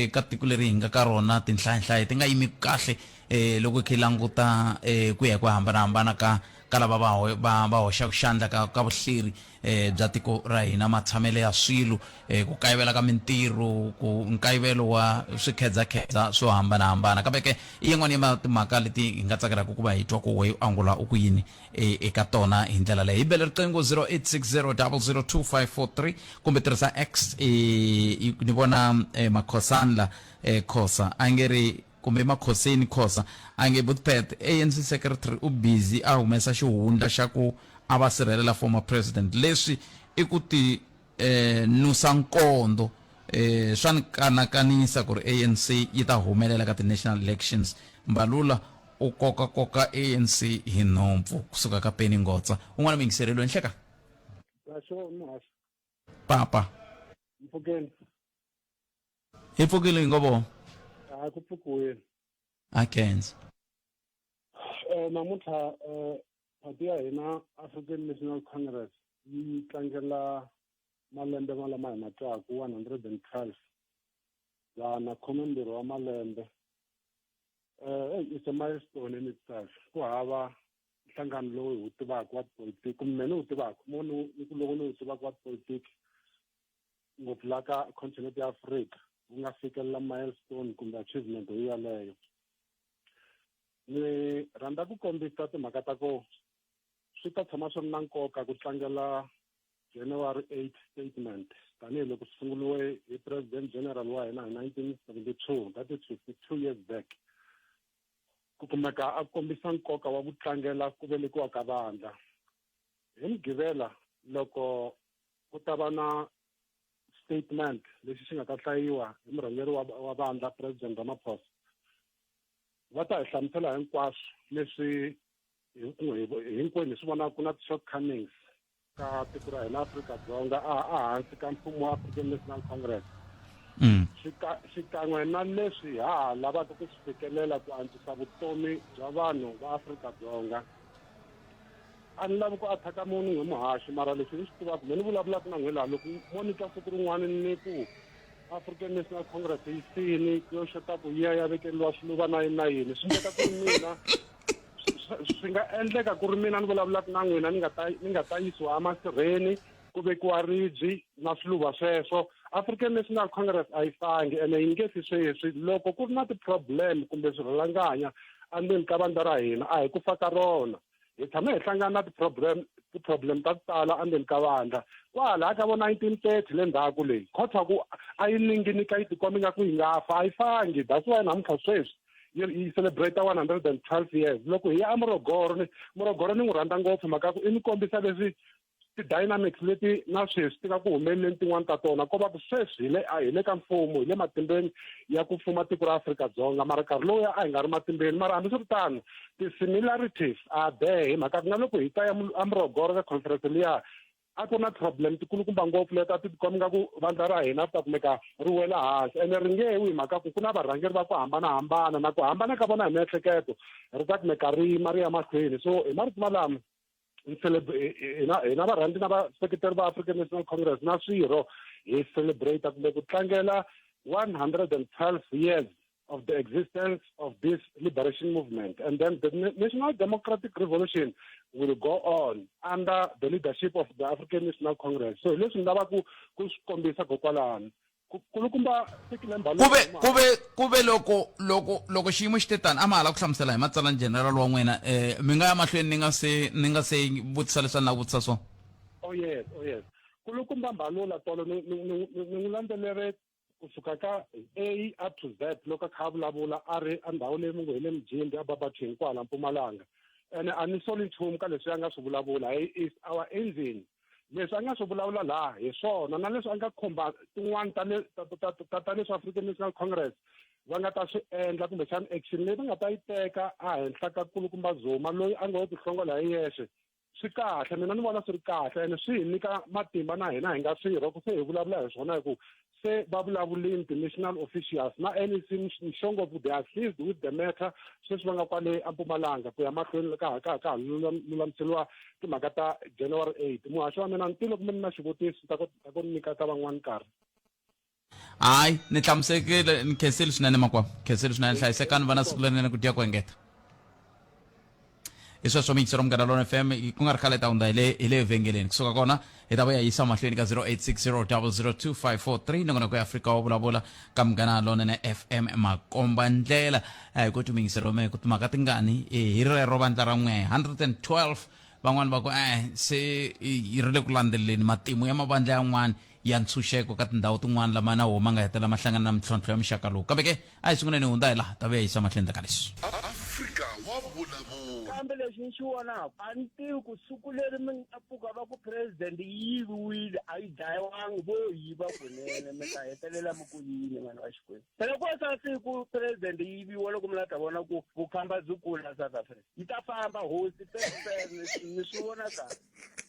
ka tiko leri hi nga ka rona, tinhlayanhlaya ti nga yimi kahle loko hi kha hi languta ku ya hi ku hambanahambana ka lava va hoxaka xandla ka vuhleri bya tiko ra hina, matshamelo ya swilo, ku kayivela ka mintirho, ku nkayivelo wa swikhedzakhedza swo hambanahambana. Kambe ke i yin'wana ya timhaka leti hi nga tsakelaka ku va hi twa ku wehe u angula u ku yini eka tona hi ndlela leyi. Hi bele riqingho 0860002543 kumbe tirhisa X. Ni vona Makhosani la, Khosa a nge ri kumbe Makhoseni Khosa a nge Butpet ANC secretary u busy a humesa xihundla xa ku a va sirhelela former president. Leswi i ku ti nusa nkondo. Swa ni kanakanisa ku ri ANC yi ta humelela ka ti-national elections. Mbalula u koka-koka ANC hi nhompfu kusuka ka Penny Ngotsa. Un'wana muyingiseri loyi nhleka. Papa. Mpfukeni. Hi pfukile hi ngo A ku pfukiwile. A khensa. Namuntlha party ya hina African National Congress yi tlangela malembe malama hi ma twaku 112, dzana khumembirhi wa malembe. It's a milestone in itself. Ku hava nhlangano lowu hi wu tivaka wa tipolitiki, kumbe mina ni wu tivaka, mo ni ku loko ni wu tivaka wa tipolitiki ngopfu la ka continent ya Afrika wu nga fikelela milestone kumbe achievement hi yaleyo. Ni rhandza ku kombisa timhaka ta ku swi ta tshama swi ri na nkoka ku tlangela January 8 statement tanihiloko swi sunguriwe hi President General wa hina hi 1972, that is 52 years back. Ku kumeka a kombisa nkoka wa ku tlangela ku velekiwa ka vandla. Hi Mugqivela loko ku ta va na statement lexi xi nga ta hlayiwa hi murhangeri wa vandla President Ramaphosa, Va ta hi hlamusela hinkwaswo leswi hinkwenu hi swi vonaka ku na ti-shortcomings ka tiko ra hina Afrika-Dzonga a hansi ka mfumo wa African National Congress. Xikan'we na leswi ha ha lavaka ku swi fikelela ku antswisa vutomi bya vanhu va Afrika-Dzonga. A ni lavi ku athaka munhu n'we muhaxi mara leswi ni swi tivaka me ni vulavulaka na n'we laha loko mo ni twa siku rin'wana ni ku African National Congress yi fini yo xota ku yi ya ya vekeriwa swiluva na yini na yini swi endleka ku ri mina swi nga endleka ku ri mina ni vulavulaka na n'wina ni nga ta ni nga ta yisiwa emasirheni ku vekiwa ribyi na swiluva sweswo African National Congress a yi fangi ene yi nge fi sweswi loko ku ri na ti-problem kumbe swirhalanganya endzeni ka vandla ra hina a hi ku fa ka rona hi tshame hi hlangana na ti-problem ti-problem ta ku tala endzeni ka vandla kwalaha ka vo 1930 le ndzhaku leyi khotha ku a yi ninginika yi tikomba ingaku yi nga fa a yi fangi that's why namuntlha sweswi yi celebrate 112 years loko hi ya emorogoro ni morogoro ni n'wi rhandza ngopfu mhaka ku i ni kombisa leswi ti-dynamics leti na sweswi ti nga ku humeleleni tin'wani ta tona ko va ku sweswi hi le hi le ka mfumo hi le matimbeni ya ku fuma tiko ra Afrika-Dzonga mara nkarhi lowuya a hi nga ri matimbeni mara hambiswiritano ti-similarities are there hi mhaka ku na loko hi ta ya emurogoro ka conference liya a ku na problem tikulukumba ngopfu leti a ti tikomba nga ku vandla ra hina ri ta kumeka ri wela hansi ene ri nge wi hi mhaka ku ku na varhangeri va ku hambanahambana na ku hambana ka vona hi miehleketo ri ta kumeka ri yima ri ya mahlweni so hi marito malamo hina varhandzi na vaseketeri va African National Congress na swirho hi celebrate kumbe ku tlangela 112 years of the existence of this liberation movement. And then the National Democratic Revolution will go on under the leadership of the African National Congress. So leswi ni lava ku ku swi kombisa kokwalano. Kulukumba kuve kuve kuve loko loko loko xiyimo xi te tani a ma ha la ku hlamusela hi matsalani general wa n'wina eh mi nga ya mahlweni ni nga se ni nga se vutisa leswi a ni lava ku vutisa swona. Oh yes, oh yes. Kulukumba Mbalula tolo ni ni ni n'wi landzelere kusuka ka A up to Z loko a kha a vulavula a ri endhawu leyi mi ngo hi le Mjindi a Barberton kwala Mpumalanga ene a ni soli nchumu ka leswi a nga swi vulavula he is our engine leswi a nga swi vulavula laha hi swona na leswi a nga khumba tin'wana ta le ta ta ta ta leswi African National Congress va nga ta swi endla kumbexana action leyi va nga ta yi teka ehenhla ka kulukumba Zuma loyi a nga yo tihlongola hi yexe swi kahle mina ni vona swi ri kahle ene swi hi nyika matimba na hina hi nga swirho ku se hi vulavula hi swona hi ku se va vulavulini ti-national officials na NEC Nxongopfu they are seized with the matter sweswi va nga kwale eMpumalanga ku ya mahlweni ka ha ka ha ka ha lulamiseriwa timhaka ta January 8 muhaxi wa mina ni tile kumbe ni na xivutiso ta ku ta ku nyika ka van'wani nkarhi Hayi ni hlamusekile ni khensile swinene makwavo khensile swinene hlayisekani va na siku lerinene ku dya ku engeta hi sweswo miyingisero munghana lona fm ku nga ri khale ta hundza hi le hi le vhengeleni kusuka kona hi ta vuya yisa mahlweni ka 0860002543 nongonoko ya afrika wa vulavula ka munghana lonene fm makomba ndlela hi ku timiyingisero me ku timhaka tingani hi rero vandla ra n'we 112 van'wani va ku eh se yi ri le ku landzeleleni matimu ya mavandla yan'wana ya ntshunxeko ka tindhawu tin'wana lama na wona ma nga hetelela ma hlangana na mintlhontlho ya muxaka lowu. Kambe ke, a hi sunguleni hi hundza hi laha, ta vuya hi yisa mahlweni ka leswi. Afrika wa vulavula. Kambe lexi ni xi vonaka, a ni tivi ku siku leri mi nga pfuka va ku president yi yiviwile a yi dlayiwangi vo yiva kunene mi ta hetelela mi ku yini vanhu va Xikwembu. Phela ko sa siku president yi yiviwa loko mi la ta vona ku vukhamba byi kula South Africa yi ta famba hosi pere ni swi vona kahle.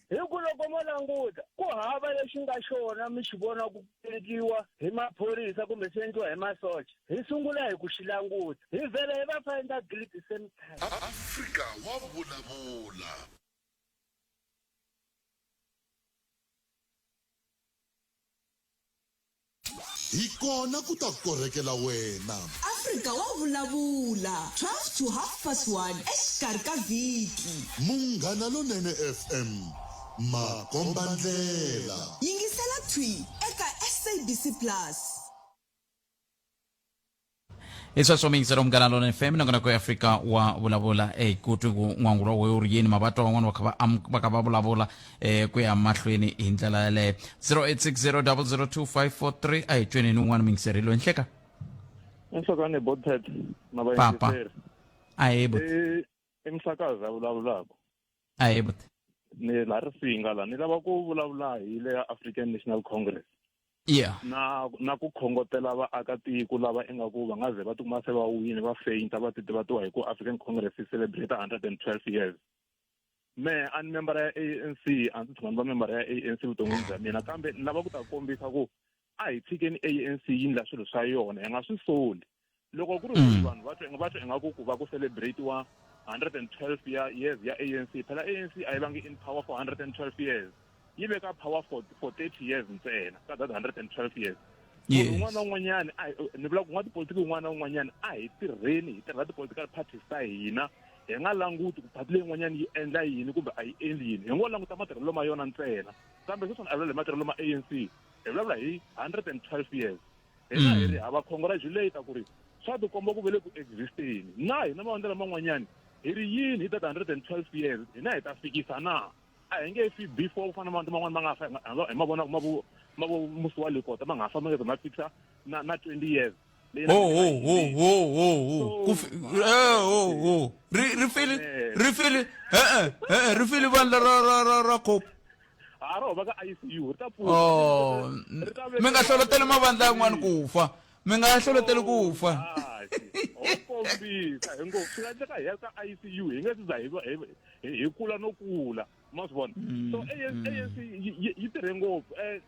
Hi ku loko mo languta, ku hava lexi nga xona mi xi vona ku endliwa hi maphorisa kumbe xi endliwa hi masocha. Hi sungula hi ku xi languta. Hi vhela hi va find-a guilty same time. Afrika wa vulavula. Hi kona ku ta korhekela wena. Afrika wa vulavula, 12 to half past 1 exikarhi ka vhiki. Munghana Lonene FM, makombandlela. Yingisela thwi eka SABC Plus. Hi sweswo miyingiselo munghana lona fm nongonoko ya afrika wa vulavula e ku twi ku n'wangulo wo ri yini mavatwa van'wana va kha va va kha va vulavula eh ku ya mahlweni hi ndlela yaleyo 0860002543 a hi tweni ni un'wana muyingiseri loyi nhleka Enhlokani Botet na Papa. vayingiseri. Ahee buti. I i Mhlakazi a vulavulaka. Ahee buti. Ni la Risinga la ni lava ku vulavula hi le ya African National Congress. Yeah. Na na ku khongotela vaakatiko lava ingaku va nga ze va tikuma se va wini va fainta va titivatiwa hi ku African Congress yi celebrate 112 years. Me a ni member ya ANC, a ndzi tshama ni va member ya ANC vuton'wini bya mina, kambe ni lava ku ta kombisa ku a hi tshikeni ANC yi ndla swilo swa yona, hi nga swi soli. Loko ku ri ku vanhu va twa va twa ingaku ku va ku celebrate-iwa 112 ya years ya ANC, phela ANC a yi vangi in power for 112 years, yi ve ka power for 30 years ntsena ka that 112 years. Munhu un'wana na un'wanyana a ni vula ku n'watipolitiki un'wana na un'wanyana a hi tirheni hi tirhela ti-political parties ta hina, hi nga languti ku party leyin'wanyana yi endla yini kumbe a yi endli yini, hi ngo languta matirhelo ma yona ntsena. Kambe sweswiwani a hi vulavuli hi matirhelo ma ANC, hi vulavula hi 112 years. Hina hi ri hava congratulate ku ri swa tikomba ku ve le ku existeni. Na hina mavandla laman'wanyana hi ri yini hi that 112 years, hina hi ta fikisa na? A hi nge fi before ku fana na mavandla man'wana ma nga fa hi ma vonaka ma vo ma vo musi wa Lekota ma nga fa ma nge ze ma fikisa na 20 years. Ho ho ho ho ho ho ku eh ho ho ri ri fili ri fili eh eh eh ri fili vandla ra ra ra ra cop a ro va ka ICU ri ta pfuka. Oh, mi nga hloloteli mavandla yan'wana ku fa, mi nga hloloteli ku fa. Ho kombisa hi ngo swi nga endleka hi ya ka ICU hi nga se za hi hi kula no kula, ma swi vona. So ANC yi tirhe ngopfu. Hi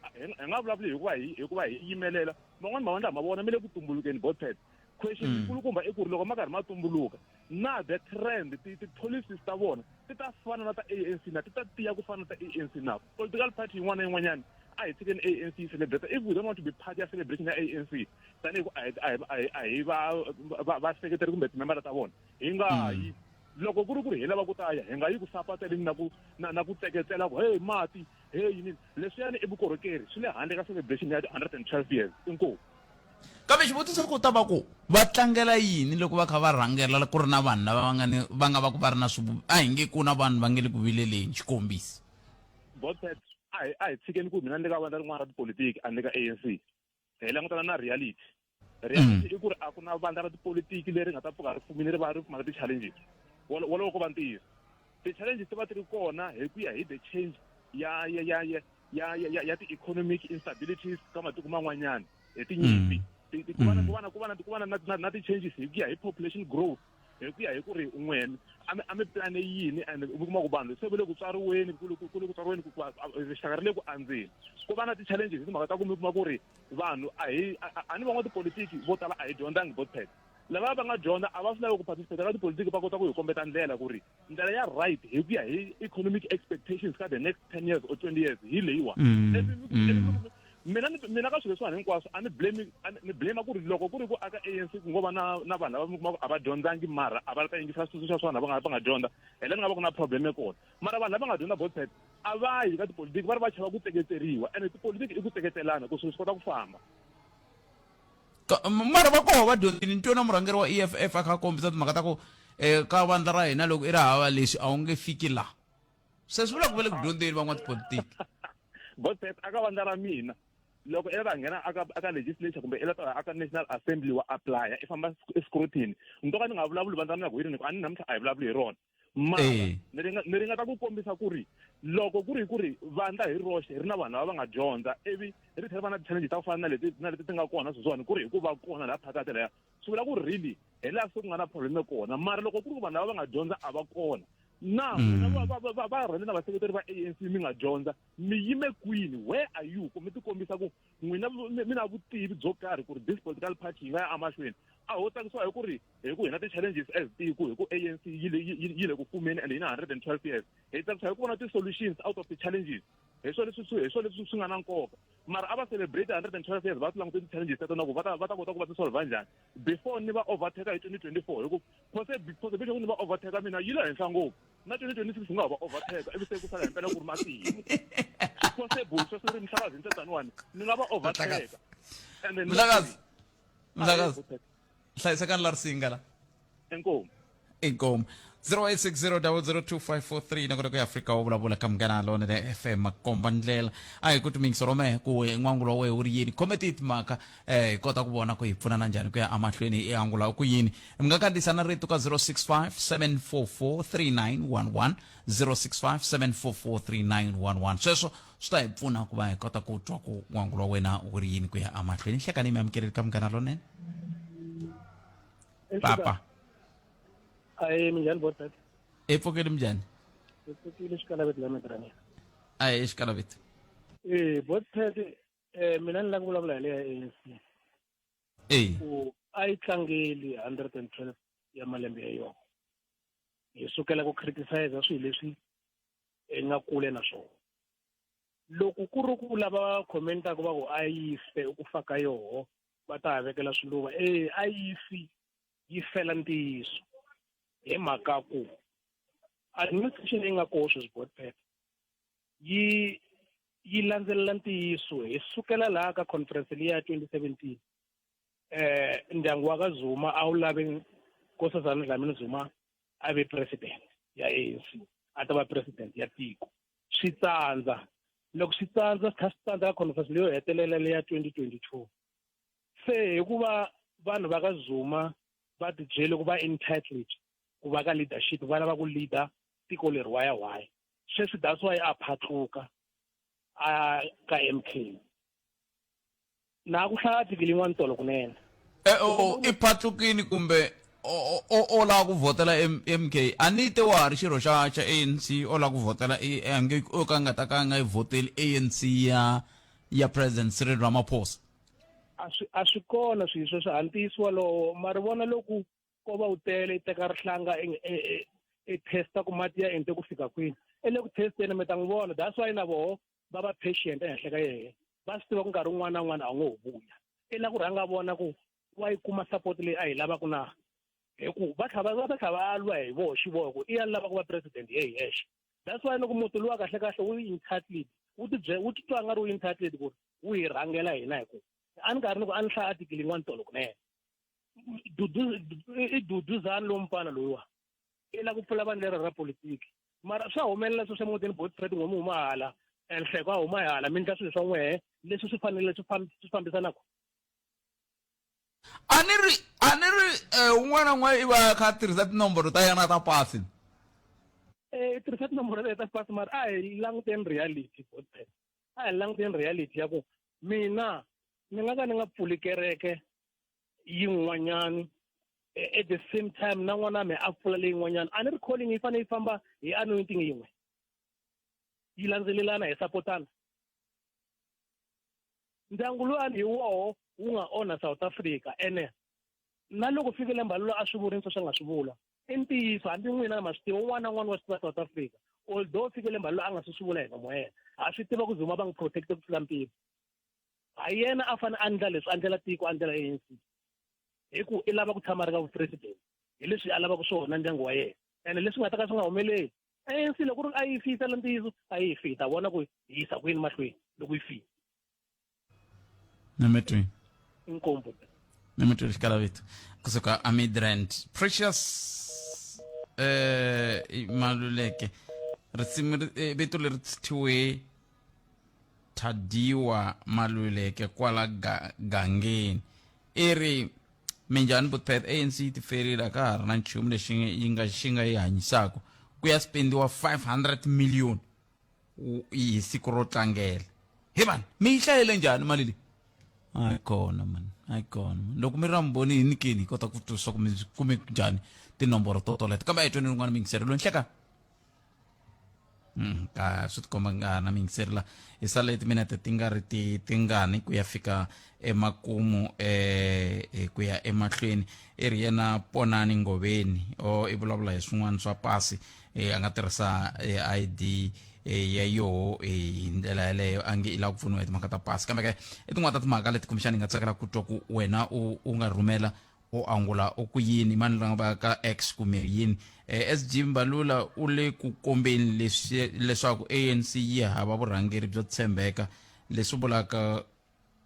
nga vulavuli hikuva hi hikuva hi yimelela man'wana mavandla ma vona mi le ku tumbulukeni botpet. Question yikulukumba i ku ri loko ma karhi ma tumbuluka na the trend ti ti-policies ta vona ti ta fana na ta ANC na ti ta tiya ku fana na ta ANC na political party yin'wana na yin'wanyana a hi tshikeni ANC yi celebrate. If we don't want to be part ya celebration ya ANC tanihi ku a hi a hi a hi va va vaseketeri kumbe timembara ta vona, hi nga yi. Loko ku ri ku ri hi lava ku ta ya, hi nga yi ku sapateleni na ku na na ku tseketsela ku hey mati hey yini leswiyani i vukorhokeri swi le handle ka celebration ya 112 years. Inkomu. Kambe xivutiso ku ta va ku va tlangela yini loko va kha va rhangela ku ri na vanhu lava va nga ni va nga va ku va ri na swi a hi nge ku na vanhu va nge le ku vileleni xikombiso. Botpet a hi a hi tshikeni ku mina ni le ka vandla rin'wana ra tipolitiki a ni le ka ANC. Hi langutana na reality. Reality i ku ri a ku na vandla ra tipolitiki leri nga ta pfuka ri fumile ri va ri pfumala ti-challenges. Wolowo ko va ntiyiso. Ti-challenges ti va ti ri kona hi ku ya hi the change ya ya ya ya ya ya ya ti-economic instabilities ka matiko man'wanyana hi tinyimpi. Ku va na ku va na ku va na ku va na na na ti-changes hi ku ya hi population growth, hi ku ya hi ku ri n'we a mi a mi plane yini and mi kuma ku vanhu se va le ku tswariweni ku le ku ku le ku tswariweni ku rixaka ri le ku andzeni. Ku va na ti-challenges hi timhaka ta ku mi kuma ku ri vanhu a hi a ni van'watipolitiki vo tala a hi dyondzangi botpet. Lava va nga dyondza a va swi lavi ku participate ka tipolitiki va kota ku hi kombeta ndlela ku ri ndlela ya right hi ku ya hi economic expectations ka the next 10 years or 20 years hi leyiwa. Mina mina ka swilo leswiwani hinkwaswo a ni blame ni blame ku ri loko ku ri ku aka ANC ku ngo va na na vanhu lava mi kuma ku a va dyondzangi mara a va ta yingisa switsundzuxo swa vanhu lava nga va nga dyondza, hi la ni nga va ku na problem kona. Mara vanhu lava nga dyondza botpet a va yi ka tipolitiki va ri va chava ku tseketseriwa, ene tipolitiki i ku tseketselana ku swilo swi kota ku famba. Mara va koho va dyondzile. Ni twe na murhangeri wa EFF a kha a kombisa timhaka ta ku um ka vandla ra hina loko i ri hava leswi a wu nge fiki laha. Se swi vula ku va le ku dyondzeni van'watipolitiki. Botpet aka vandla ra mina loko i la ta nghena aka aka legislature kumbe i la ta aka National Assembly wa apply i famba scrutiny. Ni to ka ni nga vulavuli vandla ra mina ku hi rini ku a ni namuntlha a hi vulavuli hi rona. Mara ni ringa ni ringeta ku kombisa ku ri loko ku ri ku ri vandla hi roxe ri na vanhu lava va nga dyondza ivi ri tlhela va na ti-challenge ta ku fana na leti na leti ti nga kona sweswiwani ku ri hi ku va kona laha phakati laya swi vula ku ri really hi laha se ku nga na problem kona. Mara loko ku ri ku vanhu lava va nga dyondza a va kona na n'wina va va va va rhele na vaseketeri va ANC mi nga dyondza mi yime kwini, where are you ku mi tikombisa ku n'wina mi na vutivi byo karhi ku ri this political party yi nga ya emahlweni. A ho tsakisiwa hi ku ri hi ku hi na ti-challenges as tiko hi ku ANC yi le yi le ku fumeni and yi na 112 years. Hi tsakisiwa hi ku vona ti-solutions out of ti-challenges. Hi swona leswi hi swona leswi swi nga na nkoka. Mara a va celebrate 112 years va ti langute ti-challenges teto na ku va ta va ta kota ku va ti solve njhani before ni va overtake hi 2024 hi ku possibility ku ni va overtake mina yi le henhla ngopfu. Na 2026 u nga ha va overtake ivi se ku sala himpela ku ri matimu. Swi possible sweswo ri Mhlakazi hi taniwani ni nga va overtake. And then Mhlakazi. Mhlakazi. Hlayisekani la risinga la. Inkomu. Inkomu. 0860002543 na kota ku ya Afrika wa vulavula ka Munghana Lonene FM makomba ndlela a hi ku timingiso rome ku n'wangulo wa wehe wu ri yini khome ti timhaka eh hi kota ku vona ku hi pfunana njhani ku ya emahlweni hi angula ku yini mi nga kandziyisa na rito ka 065 744 3911 065 744 3911 sweswo. swi ta hi pfuna ku va hi kota ku twa ku n'wangulo wa wena wu ri yini ku ya emahlweni. Hlekani mi amukeleli ka Munghana Lonene. Papa. Ayi, minjhani botata? E pfukile, minjhani? Hi pfukile, xikalaveti la Midrani. Ayi, xikalaveti. Eh, botata, eh mina ni lava ku vulavula hi le ya ANC. Eh. Ku a yi tlangeli 112 ya malembe ya yona. Hi sukela ku criticize swilo leswi hi nga kule na swona. Loko ku ri ku lava commentaka va ku a yi fe ku fa ka yoho va ta ha vekela swiluva, eh a yi fi, yi fela ntiyiso hi mhaka ku administration leyi nga koho sweswi botpet yi yi landzelela ntiyiso. Hi sukela laha ka conference liya ya 2017, ndyangu wa ka Zuma a wu lavi Nkosazana Dlamini Zuma a ve president ya ANC, a ta va president ya tiko. Swi tsandza, loko swi tsandza, swi kha swi tsandza ka conference leyo hetelela leya 2022. Se hikuva vanhu va ka Zuma va tibyele ku va entitled ku va ka leadership, va lava ku leader tiko leri waya waya sweswi, that's why a phatluka a ka MK. Na ku hlaya article yin'wana tolo kunene. E o i phatlukini kumbe o lava ku vhotela MK? A ni te wa ha ri xirho xa ANC, o lava ku vhotela ange o ka nga ta ka nga yi vhoteli ANC ya President Cyril Ramaphosa. A swi kona swilo sweswo, a ntiyiso wolowo ma ri vona loko ko va wu tele i teka rihlanga i testa ku mati ya ente ku fika kwini, i le ku testeni, mi ta n'wi vona. That's why na voho va va patient ehenhla ka yehe, va swi tiva ku nkarhi wun'wana na wun'wana a wu ngo ho vuya. I la ku rhanga vona ku wa yi kuma support leyi a yi lavaka na, hi ku va tlha va tlha va lwa hi voho xivoho ku i ya lava ku va president ye hi yexe. That's why loko muti luwa kahle kahle wu entitled, wu ti wu titwa nga ri wu entitled ku ri wu hi rhangela hina, hi ku a ni karhi ni ku a ni hlaya article yin'wana tolo kunene. Dudu i Duduzani lowu mfana loyiwa i la ku pfula vandla leri ra politiki, mara swa humelela sweswo emutini Botfred, n'we mi huma hala enhleko a huma hala, mi endla swilo swa n'wehe leswi swi fanele swi fambisanaka. A ni ri un'wana na un'wana i va a kha a tirhisa tinomboro ta yena ta pasi. Eh, i tirhisa tinomboro ta yena ta pasi, mara a hi languteni reality, Botfred, a hi languteni reality ya ku mina ni nga ka ni nga pfuli kereke yin'wanyani at the same time na n'wana me a pfula leyin'wanyana. A ni ri calling yi fanele yi famba hi anointing yin'we, yi landzelelana, hi sapotana. Ndyangu luwani hi woho wu nga onha South Africa, ene na loko fikile Mbalula a swi vurini swo swi nga swi vula i ntiyiso, hambi n'wina ma swi tiva, un'wana na un'wana wa swi tiva South Africa. Although fikile Mbalula a nga swi vula hi nomo wa yena, ha swi tiva ku Zuma va n'wi protecte ku tlula mpimo. Ha yena a fanele a endla leswi, a endlela tiko, a endlela ANC, hi ku i lava ku tshama ri ka vupresident, hi leswi a lavaka swona ndyangu wa yena, ene leswi nga ta ka swi nga humeleli. ANC loko ku ri a yi fiyisela ntiyiso, a yi fi, ta vona ku hi yisa kwini mahlweni loko yi file. Nametwi. Inkombo. Nametwi xikalavito kusuka aMidrand. Precious Maluleke, risimu vito leri thyiwe Thadiwa Maluleke kwala gangeni, i ri minjhani Butpet? ANC yi tiferile, a ka ha ri na nchumu lexi yi nga xi nga yi hanyisaka ku ya spendiwa 500 million hi siku ro tlangela. He vanhu, mi yi hlayele njhani mali leyi? A yi kona mani, a yi kona mani. Loko mi ri na mbhoni hi nyikeni, hi kota ku twisisa ku mi kume njhani tinomboro to toleto. Kambe a hi tweni rin'wana miyingiseri loyi nhleka. Ka swi tikomba nga na miyingiseri la hi sale timinete ti nga ri ti tingani ku ya fika emakumu, ku ya emahlweni. I ri yena Ponani Ngoveni, o i vulavula hi swin'wana swa pasi, a nga tirhisa ID ya yoho hi ndlela yaleyo, a nge i lava ku pfuniwa hi timhaka ta pasi. Kambe ke i tin'wana ta timhaka leti kumbexana hi nga tsakela ku twa ku wena u nga rhumela u angula u ku yini. Mani la nga ka X kumbe yini? SG Mbalula u le ku kombeni leswi leswaku ANC yi hava vurhangeri byo tshembeka, leswi vulaka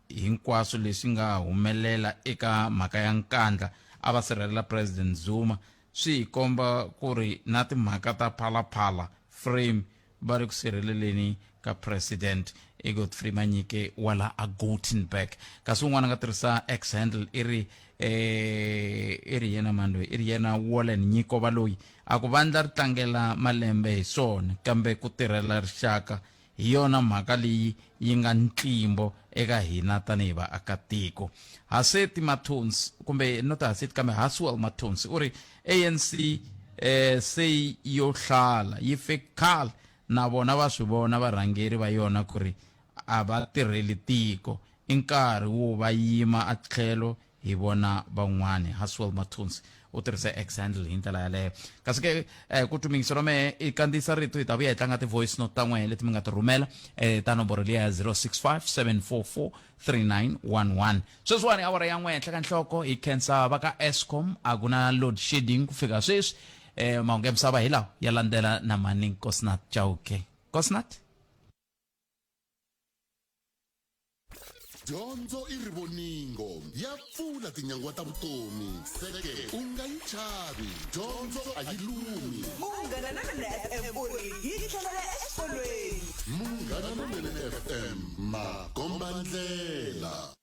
hinkwaswo leswi nga humelela eka mhaka ya Nkandla, a va sirhelela President Zuma, swi hi komba ku ri na timhaka ta Phalaphala frame va ri ku sirheleleni ka president. I Godfrey Manyike wa la a Gothenburg. Kasi un'wana a nga tirhisa X handle, i ri i ri yena mani loyi? I ri yena Wallen Nyikova loyi, a ku vandla ri tlangela malembe hi swona, kambe ku tirhela rixaka. Hi yona mhaka leyi yi nga ntlimbo eka hina tanihi vaakatiko. Haseti Mathonsi kumbe not Haseti kambe Haswell Mathonsi u ri ANC eh, se yo hlala yi fe khale na vona va swi vona varhangeri va yona ku ri a va tirheli tiko i nkarhi wo va yima a tlhelo hi vona van'wani. Haswell Mathonsi u tirhise X handle hi ndlela yaleyo. Kasi ke eh, ku tumingiselo wa mehe i kandziyisa rito hi ta vuya hi tlanga ti-voice note ta n'wehe leti mi nga ti rhumela eh, ta nomboro liya ya 065 744 3911. Sweswiwani awara ya n'we henhla ka nhloko hi khensa va ka Eskom a ku na load shedding ku fika sweswi. Eh, mahungu ya misava hi lawa ya landzela na mani Nkosinathi Chauke. Nkosinathi? Dyondzo i rivoningo, ya pfula tinyangwa ta vutomi. Seke u nga yi chavi, dyondzo a yi lumi. Munghana Lonene FM u ri yi tlhelela exikolweni. Munghana Lonene FM, makombandlela.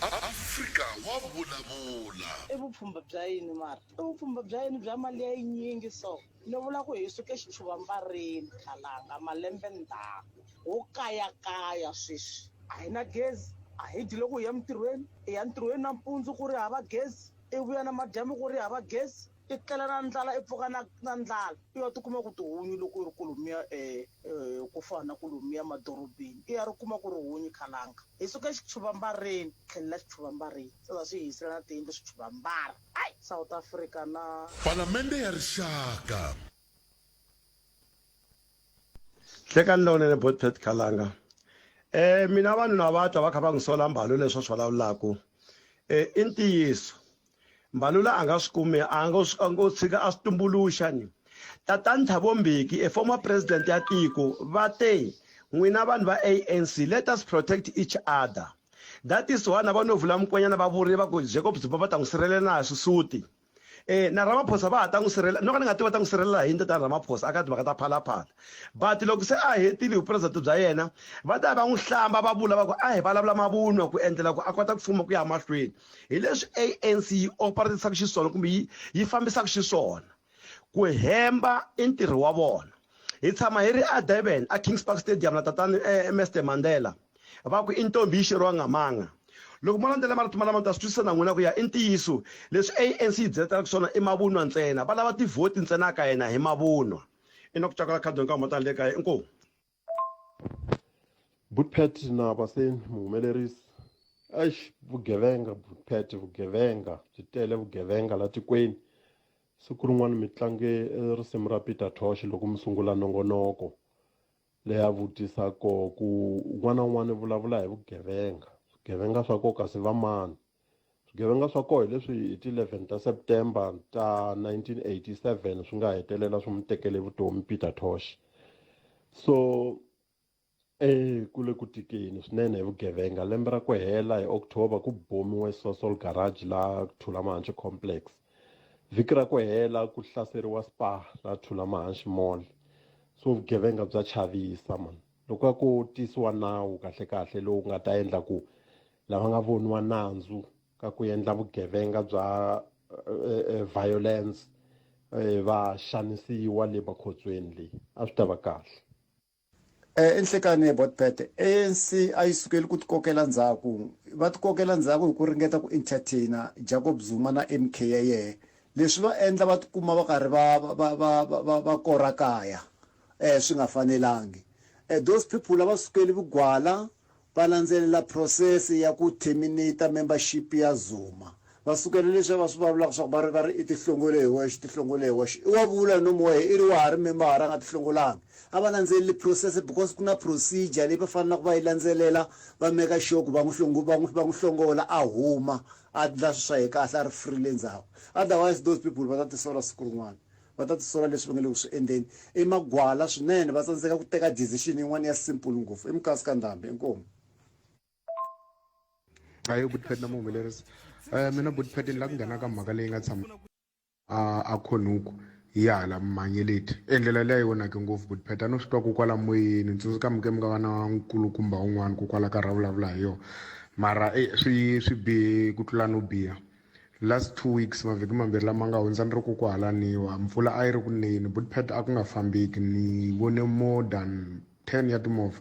Afrika wa vulavula. I vupfhumba bya yini mara? I vupfhumba bya yini bya mali ya yinyingi so? Ni vula ku hi suke xichuvambareni khalanga malembe ndzhaku ho kayakaya sweswi a hi na gezi a hi dyi loko hi ya mintirhweni i ya ntirhweni nampundzu ku ri hava gezi i vuya namadyambu ku ri hava gezi i tlela na ndlala i pfuka na na ndlala i ya tikuma ku tihunyi loko i ri kolomiya um ku fana na kolomiya madorobeni i ya ri kuma ku ri hunyi khalanga hi suka xichuvambareni tlhelela xichuvambareni se za swi hisela na tiyindlu swichuvambara ai South Africa na Palamende ya Rixaka. Hlekani lowunene Botpet Khalanga. Eh mina vanhu na va twa va kha va n'wi sola Mbalula leswi a swi vulavulaka. Eh i ntiyiso. Mbalula a nga swi kumi a ngo a ngo tshika a swi tumbuluxa ni. Tatani Thabo Mbeki a former president ya tiko va te n'wina vanhu va ANC let us protect each other. That is why na va Novula Mukwenyana va vurile va ku Jacob Zuma va ta n'wi sirhelela na swisuti. Eh na Ramaphosa va ha ta n'wi sirhelela no ka ni nga tivi va ta n'wi sirhelela hi yini tatana Ramaphosa aka timhaka ta phalaphala. But loko se a hetile vupresident bya yena va ta ya va n'wi hlamba va vula va ku a hi vulavula mavunwa ku endlela ku a kota ku fuma ku ya mahlweni. Hi leswi ANC yi operatisaka xiswona kumbe yi yi fambisaka xiswona. Ku hemba i ntirho wa vona. Hi tshama hi ri a Durban a Kings Park Stadium na tatani eh, Mr Mandela va ku i ntombi yi xeriwanga manga. Loko mo landzela marito malama mi ta swi twisisa na n'wina ku ya i ntiyiso leswi ANC yi byeletaka swona i mavunwa ntsena. Va lava tivhoti ntsena ka yena hi mavunwa. Enock Cakala Khadoni ka Motani le kaya. Inkomu. Bootpet na Baseni muhumelerisi eish vugevenga Bootpet vugevenga byi tele vugevenga la tikweni siku rin'wana mi tlange eh, risimu ra Peter Tosh loko mi sungula nongonoko leya vutisa ko ku un'wana na un'wana vulavula hi vugevenga swigevenga swa ko kasi va mani Swigevenga swa koho hi leswi hi ti 11 ta September ta 1987 swi nga hetelela swi n'wi tekele vutomi Peter Tosh. So eh ku le ku tikeni swinene hi vugevenga lembe ra ku hela hi October ku bomiwe Sosol Garage la Thulamahansi Complex. Vhiki ra ku hela ku hlaseriwa Spar la Thulamahansi Mall. So vugevenga bya chavisa man. Loko a ko tisiwa nawu kahle kahle lowu nga ta endla ku lava nga voniwa nandzu ka ku endla vugevenga bya eh, eh, violence eh, va xanisiwa le makhotsweni leyi a swi ta va kahle. Eh, enhlekani botpet ANC a yi sukeli ku tikokela ndzhaku va tikokela ndzhaku hi ku ringeta ku entertainer Jacob Zuma na MK ya yehe leswi va endla va tikuma va karhi va va va va va kora kaya eh swi nga fanelangi eh those people a va sukeli vugwala Va landzelela process ya ku terminate membership ya Zuma. Va sukela leswiya va swi vulavulaka swa ku va ri va ri i tihlongole hi wexe, tihlongole hi wexe. I wa vula nomu wa yehe i ri wa ha ri membara a nga tihlongolangi. A va landzeleli process because ku na procedure leyi va fanelaka va yi landzelela va make sure ku va n'wi va n'wi va n'wi hlongola a huma a ndla swilo swa yehe kahle a ri free le ndzhaku. Otherwise those people va ta tisola siku rin'wana. Va ta tisola leswi va nga le ku swi endleni. I magwala swinene, va tsandzeka ku teka decision yin'wana ya simple ngopfu. I mukasi ka ndhambi. Inkomu. Ayo Butpet na muhumelerisi. Eh mina Butpet ni la ku nghena ka mhaka leyi nga tshama a a khonuku yi hala manyeleti. E ndlela leyi yi onhake ngopfu Butpet a no swi twa ku kwala moyeni ni tsundzuka mi ke mi nga va na nkulukumba un'wana ko kwala karhi a vulavula hi yona mara e swi swi bihe ku tlula no biha. Last 2 weeks mavhiki mambirhi lama nga hundza ni ri ku kwahalaniwa mpfula a yi ri ku neni Butpet a ku nga fambeki ni vone more than. 10 ya timovha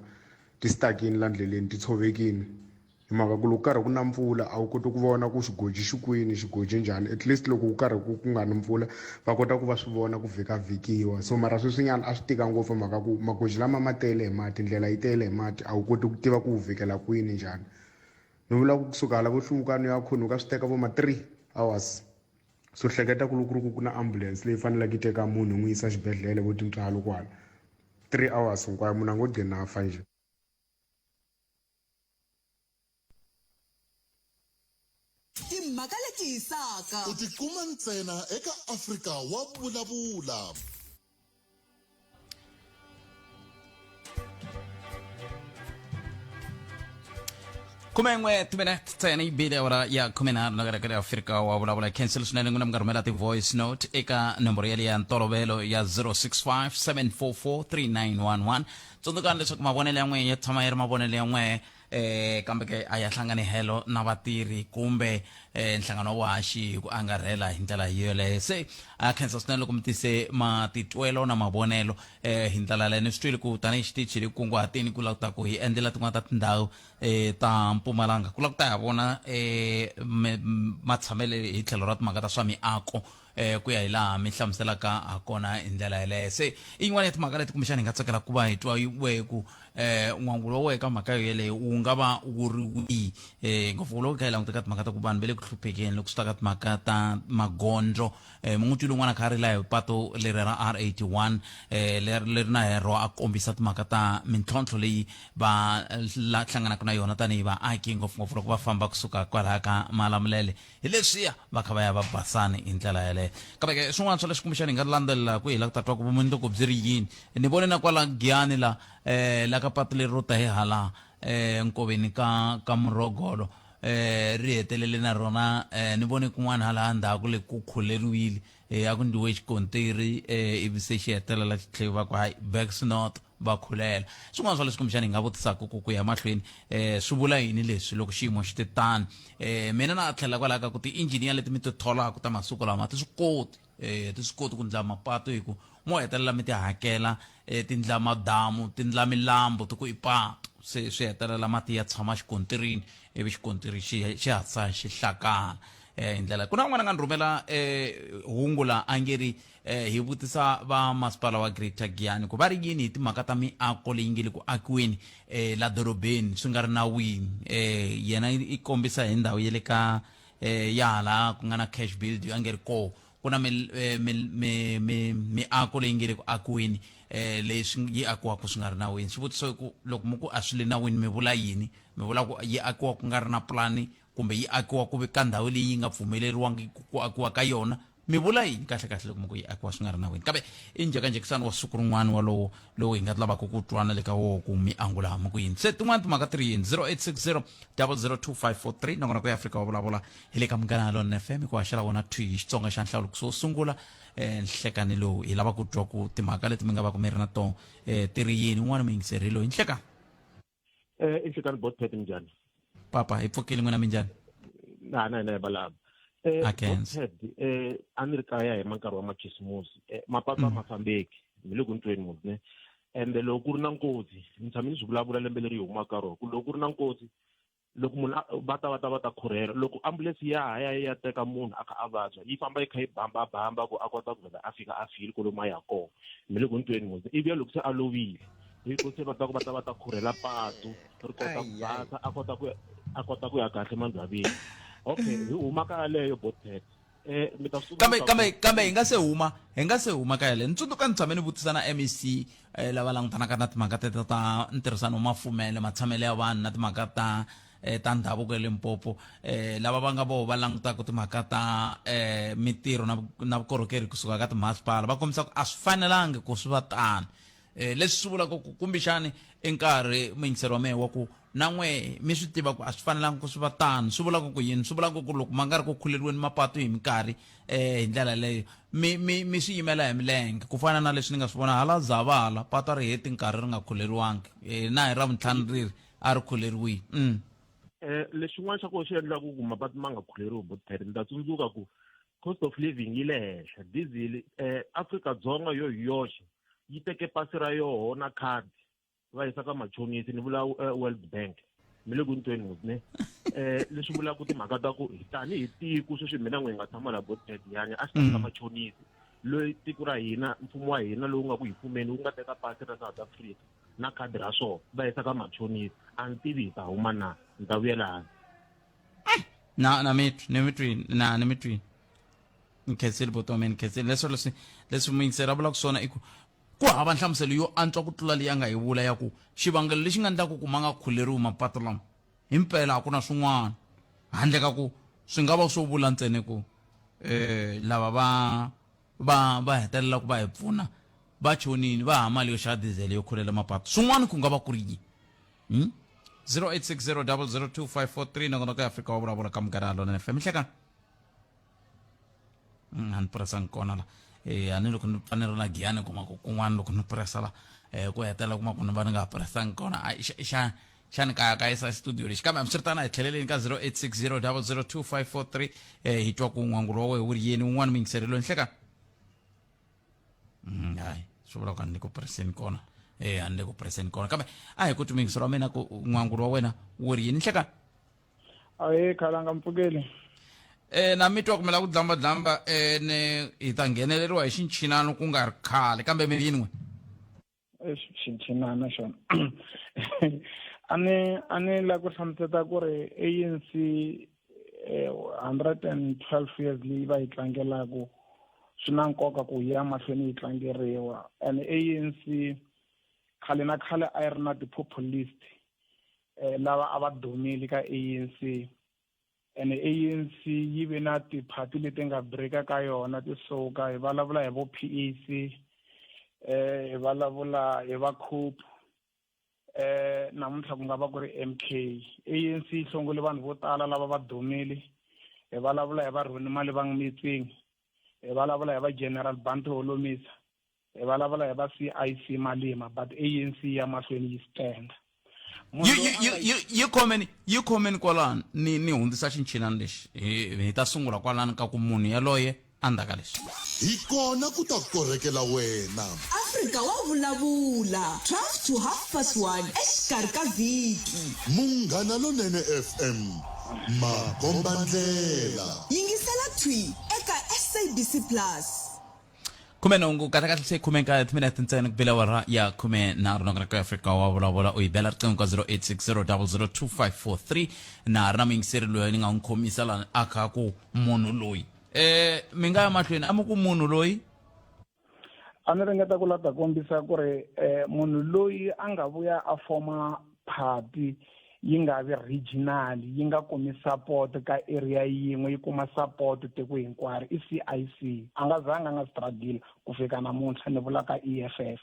ti stakini la ndleleni ti tshovekini hi mhaka ku loko karhi ku na mpfula a wu koti ku vona ku xigoji xi kwini xigoji njhani at least loko ku karhi ku ku nga ni mpfula va kota ku va swi vona ku vhikavhikiwa so mara sweswinyana a swi tika ngopfu mhaka ku magoji lama ma tele hi mati ndlela yi tele hi mati a wu koti ku tiva ku wu vhikela kwini njhani ni vula ku kusuka hala vo hluvukani ya khunuka swi teka vo ma 3 hours so hleketa ku loko ku ri ku ku na ambulance leyi faneleke yi teka munhu yi n'wi yisa xibedhlele vo tintswalo kwala 3 hours hinkwayo munhu a ngo gcina a fa njhe Timhaka leti hisaka. U ti kuma ntsena eka Afrika wa Vulavula. Khumen'we timinete ntsena yi bile awara ya 13 na ka Afrika wa vulavula cancel swinene n'wina mi nga rhumela ti-voice note eka nomboro yaleyo ya ntolovelo ya 065 744 3911 tsundzukani leswaku mavonelo ya n'wehe ya tshama ya ri mavonelo ya n'wehe eh kambe ke a ya hlangani helo na vatirhi kumbe eh nhlangano wa vuhaxi hi ku angarhela hi ndlela yoleyo se a khensa swinene loko mi tise matitwelo na mavonelo eh hi ndlela leyo ni swi twile ku tanihi xitichi le kunguhateni ku lava ku ta ku hi endlela tin'wana ta tindhawu eh ta Mpumalanga ku lava ku ta ya vona eh matshamele hi tlhelo ra timhaka ta swa miako eh ku ya hi laha mi hlamuselaka ha kona hi ndlela yeleyo se i yin'wana ya timhaka leti kumbexana hi nga tsakela ku va hi twa wehe ku eh n'wangulo wa wehe ka mhaka yoyeleyo wu nga va wu ri wihi eh ngopfu loko kha hi languta ka timhaka ta ku vanhu va le ku hluphekeni loko swi ta ka timhaka ta magondzo eh mi n'wi twile un'wana kha a rila hi pato leri ra R81 eh leri leri na hero a kombisa timhaka ta mintlhontlho leyi va la hlanganaka na yona tanihi vaaki ngopfungopfu loko va famba kusuka kwalaya ka Malamulele hi leswiya va kha va ya va basani hi ndlela yaleyo kambe ke swin'wana swa leswi kumbexana hi nga landzelela ku hi la ku ta twa ku vumundzuku byi ri yini ni vone na kwala giyani la eh la ka patu leri ro ta hi hala eh nkoveni ka ka murhogolo eh ri hetelele na rona eh ni vone kun'wana hala ndzhaku le ku khuleriwile eh a ku ndliwe xikontiri eh ivi se xi hetelela xi tlhe va ku hayi backs not va khulela swin'wana swa leswi kumbexana hi nga vutisaka ku ku ya mahlweni um swi vula yini leswi loko xiyimo xi te tano um mina na tlhela kwalaho ka ku ti-engineer leti mi ti tholaka ta masiku lama ti swi koti um ti swi koti ku ndla mapatu hi ku mo hetelela mi ti hakela um ti ndla madamu ti ndla milambu ti ku i patu se swi hetelela mati ya tshama xikontirini ivi xikontiri xi xi hatlisa xi hlakala um hi ndlela ku na un'wana a nga ni rhumela um hungu la a nge ri Eh, hi vutisa va masipala wa Greater Giyani ku va ri yini hi timhaka ta miako leyi nge le ku akiweni eh, la dorobeni swi nga ri nawini eh, yena i kombisa hi ndhawu ya le ka eh, ya hala ku nga na cash build a nge ri koho ku na miako leyi nge le ku akiweni eh, leyi yi akiwaka swi nga ri nawini xivutiso i ku loko mi ku a swi le nawini mi vula yini mi vula ku yi akiwa ku nga ri na pulani kumbe yi akiwa ku ve ka ndhawu leyi yi nga pfumeleriwangi ku akiwa ka yona mi vula yini kahle kahle loko mi ku yi akiwa swi nga ri nawini kambe i njhekanjhekisano wa siku rin'wana walowo lowu hi nga lavaka ku twana le ka woho ku mi angula mi ku yini se tin'wana timhaka ti ri yini 0860 002543 nakona ku ya afrika wa vulavula hi le ka munghana lon fm ku haxela wona thwi hi xitsonga xa nhlawulo wo sungula um nhlekani lowu hi lava ku twa ku timhaka leti mi nga va ku mi ri na tona um ti ri yini un'wana muyingiseri loyi nhlekani Eh, i nhlikani bot pet minjhani? Papa, hi pfukile n'wina minjhani? Na na hina hi valava. Eh, Botpet, eh, a ni ri kaya hi mankarhi wa makhisimusi. Eh, mapatu a ma fambeki, mi le ku ni tweni munhu ne. Ende loko ku ri na nkosi, ni tshame ni swi vulavula lembe leri hi humaka ka rona, ku loko ku ri na nkosi, loko munhu va ta va ta va ta khurhela loko ambulance ya ha ya ya teka munhu a kha a vabya yi famba yi kha yi bamba bamba ku a kota ku vhela a fika a file kwalomu a ya kona mi le ku ni tweni munhu ivi ya loko se a lovile hi ku se va ta ku va ta va ta khurhela patu ri kota ku basa a kota ku a kota ku ya kahle mandlwavini okay hi huma ka yaleyo botpet eh mi ta kambe kambe kambe hi nga se huma hi nga se huma ka yaleyo ni tsundzuka ni tshame ni vutisa na MEC eh, lava langutanaka na timhaka teto ta ntirhisano wa mafumele matshamelo ya vanhu na timhaka ta eh, ta ndhavuko ya Limpopo eh, lava va nga voho va langutaka timhaka ta eh, mitirho na na vukorhokeri kusuka ka timasipala va kombisa ku a swi fanelangi ku swi va tano eh, leswi swi vulaka ku kumbexani i nkarhi muyingiseri wa mehe wa ku na n'we mi swi tiva ku a swi fanelanga ku swi va tano swi vulaka ku yini swi vulaka ku loko ma nga ri ku khuleriweni mapatu hi minkarhi eh hi ndlela leyo mi mi mi swi yimela hi milenge ku fana na leswi ni nga swi vona hala zavala patu a ri heti nkarhi ri nga khuleriwangi eh, na hi ravuntlhanu ri ri a ri khuleriwile mm. Eh, lexin'wana xa kona xi endlaka ku mapatu ma nga khuleriwi botpet ni ta tsundzuka ku cost of living yi le henhla diesel eh, Afrika-Dzonga yo hi yoxe yi teke pasi ra yoho na khadi va yisa ka machonisi ni vula World Bank mi le ku ni tweni mos ne leswi vulaka timhaka ta ku tanihi tiko sweswi mina n'we hi nga tshama la botbet yani a xikarhi ka machonisi loyi tiko ra hina mfumo wa hina lowu nga ku hi fumeni wu nga teka pasi ra South Africa na khadi ra swona va yisa ka machonisi a ni tivi hi ta huma na ni ta vuyela hansi na na mi twi ni mi twini na ni mi twini ni khensile buti wa mina ni khensile leswo leswi leswi muyingiseri a vulaka swona i ku ku hava nhlamuselo yo antswa ku tlula leyi a nga yi vula ya ku xivangelo lexi nga endlaka ku ma nga khuleriwi mapatu lama himpela a ku na swin'wana handle ka ku swi nga va swo vula ntsena ku eh lava va va va hetelela ku va hi pfuna va chonini va ha mali yo xava dizele yo khulela mapatu swin'wana ku nga va ku ri yini 0860002543 nongonoko ya Afrika wa vulavula ka Munghana Lonene FM hlekani a ni puresangi kona la a ni loko ni pfa ni ri na giyani kuma ku kun'wana loko ni puresa la ku hetelela kuma ku ni va ni nga puresangi kona xa xa ni kayakayisa studio lexi kambe hambiswiritano a hi tlheleleni ka 0860002543 hi twa ku n'wangulo wa wehe wu ri yini wun'wana muyingiseri loyi nhlekani hayi swi vula ku a ni le ku pureseni kona a ni le ku pureseni kona kambe a hi ku twi muyingiseri wa mina ku n'wangulo wa wena wu ri yini nhlekani Ahee khalanga mpfukeli. Eh na mi twa kumela ku dlamba dlamba eh ne hi ta ngheneleriwa hi xinchinano ku nga ri khale kambe mi yini n'we Eish xinchinana xona. A ni a ni la ku hlamuseta ku ri ANC 112 years leyi va yi tlangelaku swi na nkoka ku yi ya mahlweni yi tlangeriwa and ANC khale na khale a yi ri na ti-populist eh, lava a va dumile ka ANC ene ANC yi ve na tiphati leti nga breaka ka yona ti suka hi vulavula hi vo PAC eh hi vulavula hi va COPE eh namuntlha ku nga va ku ri MK ANC yi hlongole vanhu vo tala lava va dumile hi vulavula hi va Ronnie Malebang Metsing hi vulavula hi va General Bantu Holomisa hi vulavula hi va CIC Malima but ANC ya mahlweni yi stand yi khomeni yi khomeni kwalano ni ni hundzisa xinchinani lexi hi hi ta sungula kwalano ka ku munhu yaloye endzhaku ka leswi hi kona ku ta korhekela wena Afrika wa vulavula 12 to half past 1 exikarhi ka vhiki Munghana Lonene FM makombandlela yingisela thwi eka SABC Plus 18 kahlekahle se khume nkaye timinete ntsena ku bela awara ya 13 nongonoko ya afrika wa vulavula u yi bela riqingho ka 0860002543 na ha ri na muyingiseri loyi ni nga n'wi khomisa lani a kha ku munhu loyi mi nga ya mahlweni a mi ku munhu loyi a ni ringeta ku la ta kombisa ku ri munhu loyi a nga vuya a foma party yi nga vi regional yi nga kumi support ka area yin'we yi kuma support tiko hinkwaro i CIC a nga zanga a nga struggle ku fika namuntlha ni vula ka EFF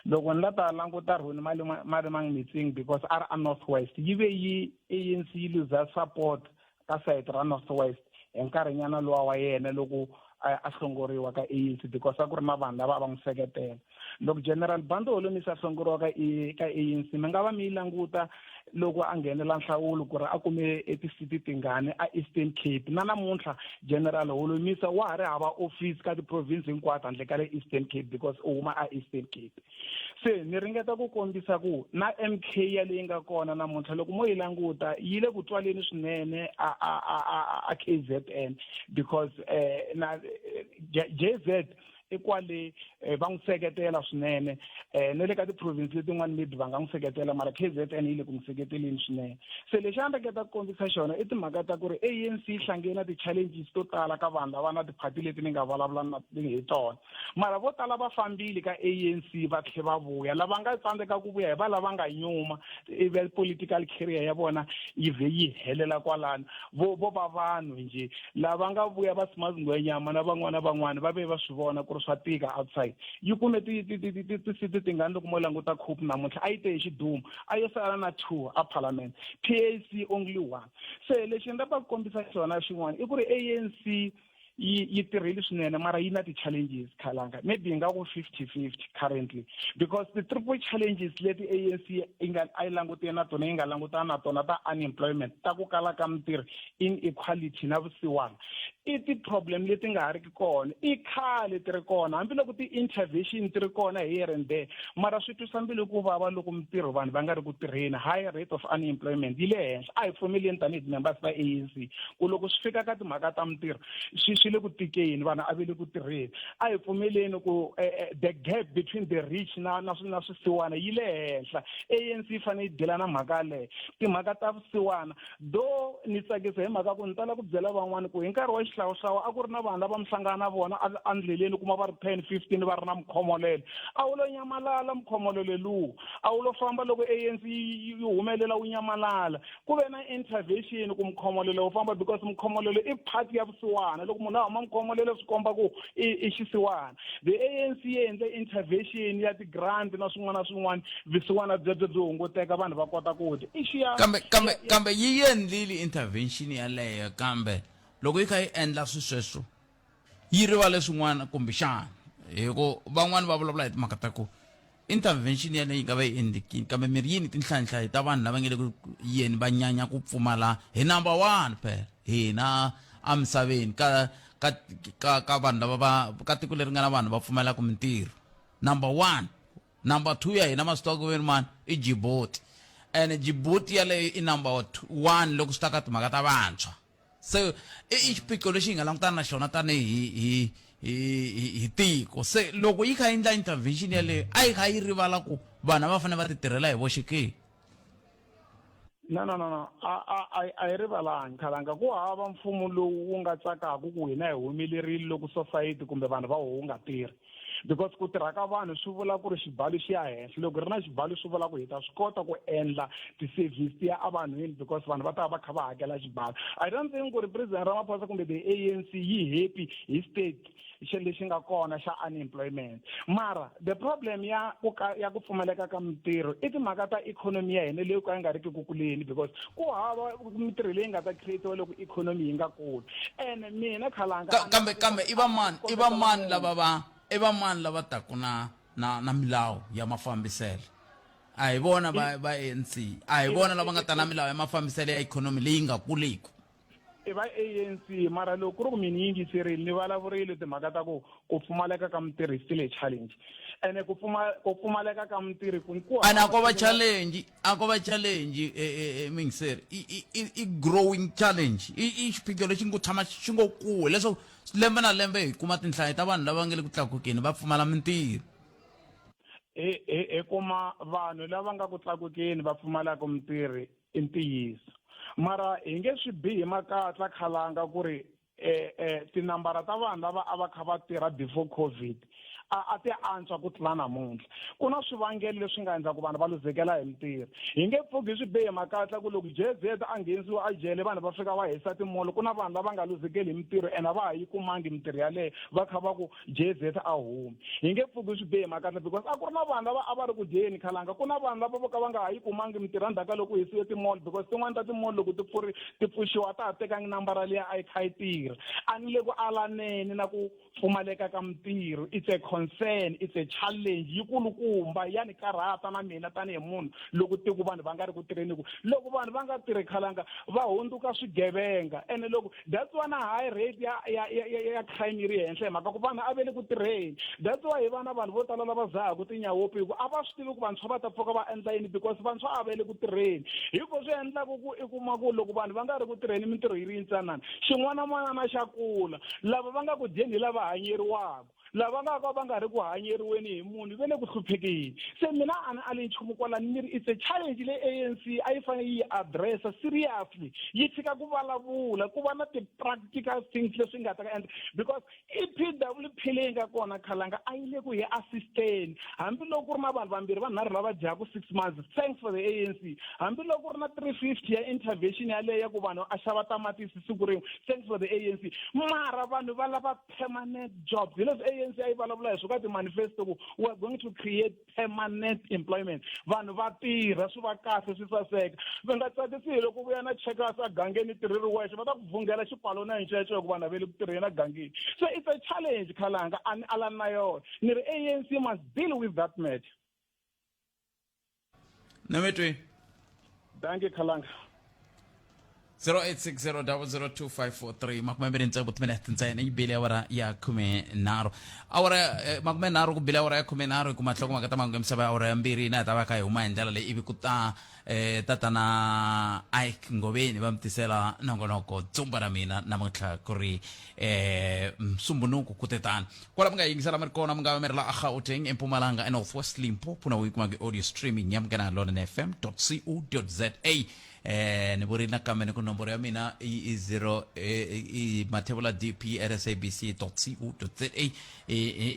loko ni la ta languta Ronnie Malimang Metsing because a ri a North West yi ve yi ANC yi luza support ka sayiti ra North West hi nkarhinyana luwa wa yena loko a hlongoriwa ka ANC because a ku ri na vanhu lava a va n'wi seketela loko General Bantu Holomisa a hlongoriwa ka ka ANC mi nga va mi yi languta loko a nghenela nhlawulo ku ri a kume etisiti tingani a Eastern Cape na namuntlha General Holomisa wa ha ri hava office ka ti-province hinkwato handle ka le Eastern Cape because u huma a Eastern Cape se ni ringeta ku kombisa ku na MK ya leyi nga kona namuntlha loko mo yi languta yi le ku twaleni swinene a a a a a KZN because na JZ i kwale va n'wi seketela swinene na le ka ti-province letin'wana maybe va nga n'wi seketela mara KZN yi le ku n'wi seketeleni swinene se lexi a ni ringeta ku kombisa xona i timhaka ta ku ri ANC yi hlangene na ti-challenges to tala ka vanhu lava na tiphati leti ni nga vulavula na hi tona mara vo tala va fambile ka ANC va tlhe va vuya lava nga tsandzeka ku vuya hi va lava nga nyuma ivi political career ya vona yi vhe yi helela kwalano vo vo va vanhu njhe lava nga vuya va Smuts Ngwenyama na van'wana van'wana va ve va swi vona ku ri swa tika outside yi kume ti-seat tingani loko mo languta COPE namuntlha a yi te hi xidumu a yo sala na 2 a parliament PAC only 1 se lexi ni lavaka ku kombisa xona xin'wana i ku ri ANC yi yi tirhile swinene mara yi na ti-challenges khalanga maybe hi nga ku 50-50 currently because the triple challenges leti ANC yi nga a yi langutene na tona yi nga langutana na tona ta unemployment ta ku kala ka mintirho inequality na vusiwana i ti-problem leti nga ha riki kona i khale ti ri kona hambiloko ti-intervention ti ri kona here and there mara swi twisa mbilu ku vava loko mintirho vanhu va nga ri ku tirheni high rate of unemployment yi le henhla a hi pfumeleni tanihi ti-members ta ANC ku loko swi fika ka timhaka ta mintirho swi swi le ku tikeni vanhu a ve le ku tirheni a hi pfumeleni ku eh, eh, the gap between the rich na na na swisiwana yi le henhla ANC yi fanele yi dila na mhaka yaleyo timhaka ta vusiwana do ni tsakisa hi mhaka ku ni tala ku byela van'wani ku hi nkarhi wa xihlawuhlawu a ku ri na vanhu lava mi hlangana na vona endleleni kuma va ri 10 15 va ri na mukhomolelo a wu lo nyamalala mukhomolelo luwu a wu lo famba loko ANC yi humelela wu nyamalala ku ve na intervention ku mukhomolelo wu famba because mukhomolelo i part ya vusiwana loko munhu a huma mukhomolelo swi komba ku i xisiwana the ANC yi endle intervention ya ti-grant na swin'wana na swin'wana vusiwana byebyo byi hunguteka vanhu va kota ku dya i xiya kambe kambe kambe yi endlile intervention yaleyo kambe loko yi kha yi endla swi sweswo yi rivale swin'wana kumbexana hi ku van'wani va vulavula hi timhaka ta ku intervention yaleyo yi nga va yi endlekile kambe mi ri yini tinhlanhlayi ta vanhu lava nge le ku yeni va nyanya ku pfumala hi number one phela hina emisaveni ka ka ka ka vanhu lava va ka tiko leri nga na vanhu va pfumalaka mintirho number one number two ya hina ma swi tiva ku ve ni mani i Djibouti ene Djibouti yaleyo i number one loko swi ta ka timhaka ta vantshwa se i i xiphiqo lexi hi nga langutana na xona tanihi hi hi hi hi tiko se loko yi kha yi endla intervention yaleyo a yi kha yi rivala ku vanhu a va fanele va ti tirhela hi voxe ke no no no no a a a a yi rivalangi khalanga ku hava mfumo lowu wu nga tsakaka ku hina hi humelerile loko society kumbe vanhu va wu nga tirhi because ku tirha ka vanhu swi vula ku ri xibalo xi ya henhla loko ri na xibalo swi vula ku hi ta swi kota ku endla ti-service ti ya evanhwini because vanhu va ta va va kha va hakela xibalo i don't think ku ri president Ramaphosa kumbe the ANC yi happy hi state xe lexi nga kona xa unemployment mara the problem ya ku ka ya ku pfumaleka ka mintirho i timhaka ta economy ya hina leyi ka yi nga riki ku kuleni because ku hava mintirho leyi nga ta creatiwa loko economy yi nga kuli ene mina khalanga kambe kambe i va mani i va mani lava va i va mani lava taku na na na milawu ya mafambiselo a hi vona va va ANC a hi vona lava nga ta na milawu ya mafambiselo ya ikhonomi leyi nga kuliku i va ANC mara loko ku ri ku mi ni yingiserile ni vulavurile timhaka ta ku ku pfumaleka ka mintirho is still a challenge ene ku pfuma ku pfumaleka ka mintirho ku ku ana ko va challenge a ko va challenge e, e, e, mingiseri i, i, i growing challenge i, i xiphiqo lexi ngo tshama xi ngo kula leswaku lembe na lembe hi kuma tinhlayo ta vanhu lava nga le ku tlakukeni va pfumala mintirho hi hi hi kuma vanhu lava nga ku tlakukeni va pfumalaka mintirho i ntiyiso mara hi nge swi bihi makatla khalanga ku ri eh eh tinambara ta vanhu lava a va kha va tirha before covid a a ti antswa ku tlula namuntlha ku na swivangelo leswi nga endla ku vanhu va luzekela hi mintirho hi nge pfuki hi swi bihe makatla ku loko jz a nghenisiwa a jele vanhu va fika va hisa timolo ku na vanhu lava nga luzekeli hi mintirho ene a va ha yi kumangi mintirho yaleyo va kha va ku jz a humi hi nge pfuki swi bihe makatla because a ku ri na vanhu lava a va ri ku dyeni khalanga ku na vanhu lava vo ka va nga ha yi kumangi mintirho endzhaku ka loko ku hisiwe timall because tin'wani ta timall loko ti pfuri ti pfuxiwa a ta ha tekangi nambara liya a yi kha yi tirha a ni le ku alaneni na ku pfumaleka ka mintirho it's a concern it's a challenge yikulukumba ya ni karhata na mina tanihi munhu loko tiko vanhu va nga ri ku tirheni ku loko vanhu va nga tirhi khalanga va hundzuka swigevenga ene loko that's why na high rate ya ya ya ya, ya crime yi ri henhla hi mhaka ku vanhu a ve le ku tirheni that's why hi vana vanhu vo tala lava dzahaku tinyawopi hi ku a va swi tivi ku vantshwa va ta pfuka va endla yini because vantshwa a va le ku tirheni hi ko swi endlaku ku i kuma ku loko vanhu va nga ri ku tirheni mintirho yi ri yintsanana xin'wanamwanana xa kula lava va nga ku dyeni hi lava hanyeriwaka lava nga ka va nga ri ku hanyeriweni hi munhu ve le ku hluphekeni se mina a ni ali nchumu kwalani ni ri it's a challenge leyi ANC a yi fanele yi addressa seriously yi tshika ku vulavula ku va na ti-practical things leswi nga ta ka endla because i P_W_P leyi nga kona khalanga a yi le ku hi assisteni hambiloko ku ri na vanhu vambirhi vanharhu lava dyaku 6 months thanks for the ANC hambiloko ku ri na 350 ya intervention yaleyo ya ku vanhu a xava tamatisi siku rin'we thanks for the ANC mara vanhu va lava permanent jobs hi leswi ANC a yi vulavula hi swo ka ti-manifesto ku we are going to create permanent employment vanhu va tirha swi va kahle swi saseka va nga tsakisi hi loko vuya na checkers a gangeni tirhi ri wexe va ta ku vhungela xipalo na hincece hikuva vanhu va le ku tirheni a gangeni so it's a challenge khalanga a ni alani na yona ni ri ANC must deal with that matter Nametwe. Dankie Khalanga. 0860002543 makume mbirhi ntsevu timinete ntsena yi bile awara ya khumenharhu awara eh, makume nharhu ku bile awara ya khumenharhu hi kuma nhlokomhaka ta mahungu ya misava ya awara ya mbirhi na hi ta va kha hi huma hi ndlela leyi ivi ku ta eh, tatana Ike Ngoveni va mi tisela nongonoko dzumba ra mina namuntlha ku ri eh, msumbunuku ku te tani kwala mi nga yingisela mi ri kona mi nga va mi ri la egauteng empumalanga enorth west limpopo na u yi kuma audio streaming ya munghana lonene fm co za eh ni vurile nakambe ni ku nomboro ya mina i 0 i mathevula dp at sabc co za i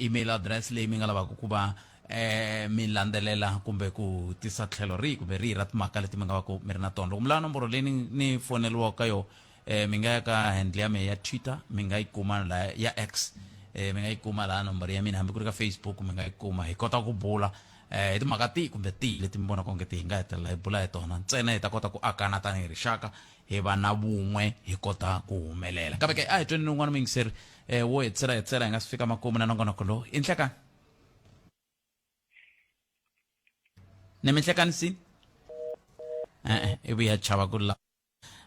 email address leyi mi nga lavaka ku va eh mi landzelela kumbe ku tisa tlhelo rihi kumbe rihi ra timhaka leti mi nga va ku mi ri na tona loko mi lava nomboro leyi ni ni foneliwaka ka yona eh mi nga ya ka handle ya mehe ya Twitter mi nga yi kuma la ya X eh mi nga yi kuma laha nomboro ya mina hambi ku ri ka Facebook mi nga yi kuma hi kota ku bula eh hi timhaka tihi kumbe tihi leti mi vonaka onge ti hi nga hetelela hi bula hi tona ntsena hi ta kota ku akana tanihi rixaka hi va na vun'we hi kota ku humelela kambe ke a hi tweni un'wana muyingiseri eh wo hetisela hetisela hi nga si fika makumu na nongonoko lowu i nhlekani ni minhlekani si e-e ivi ya chava ku la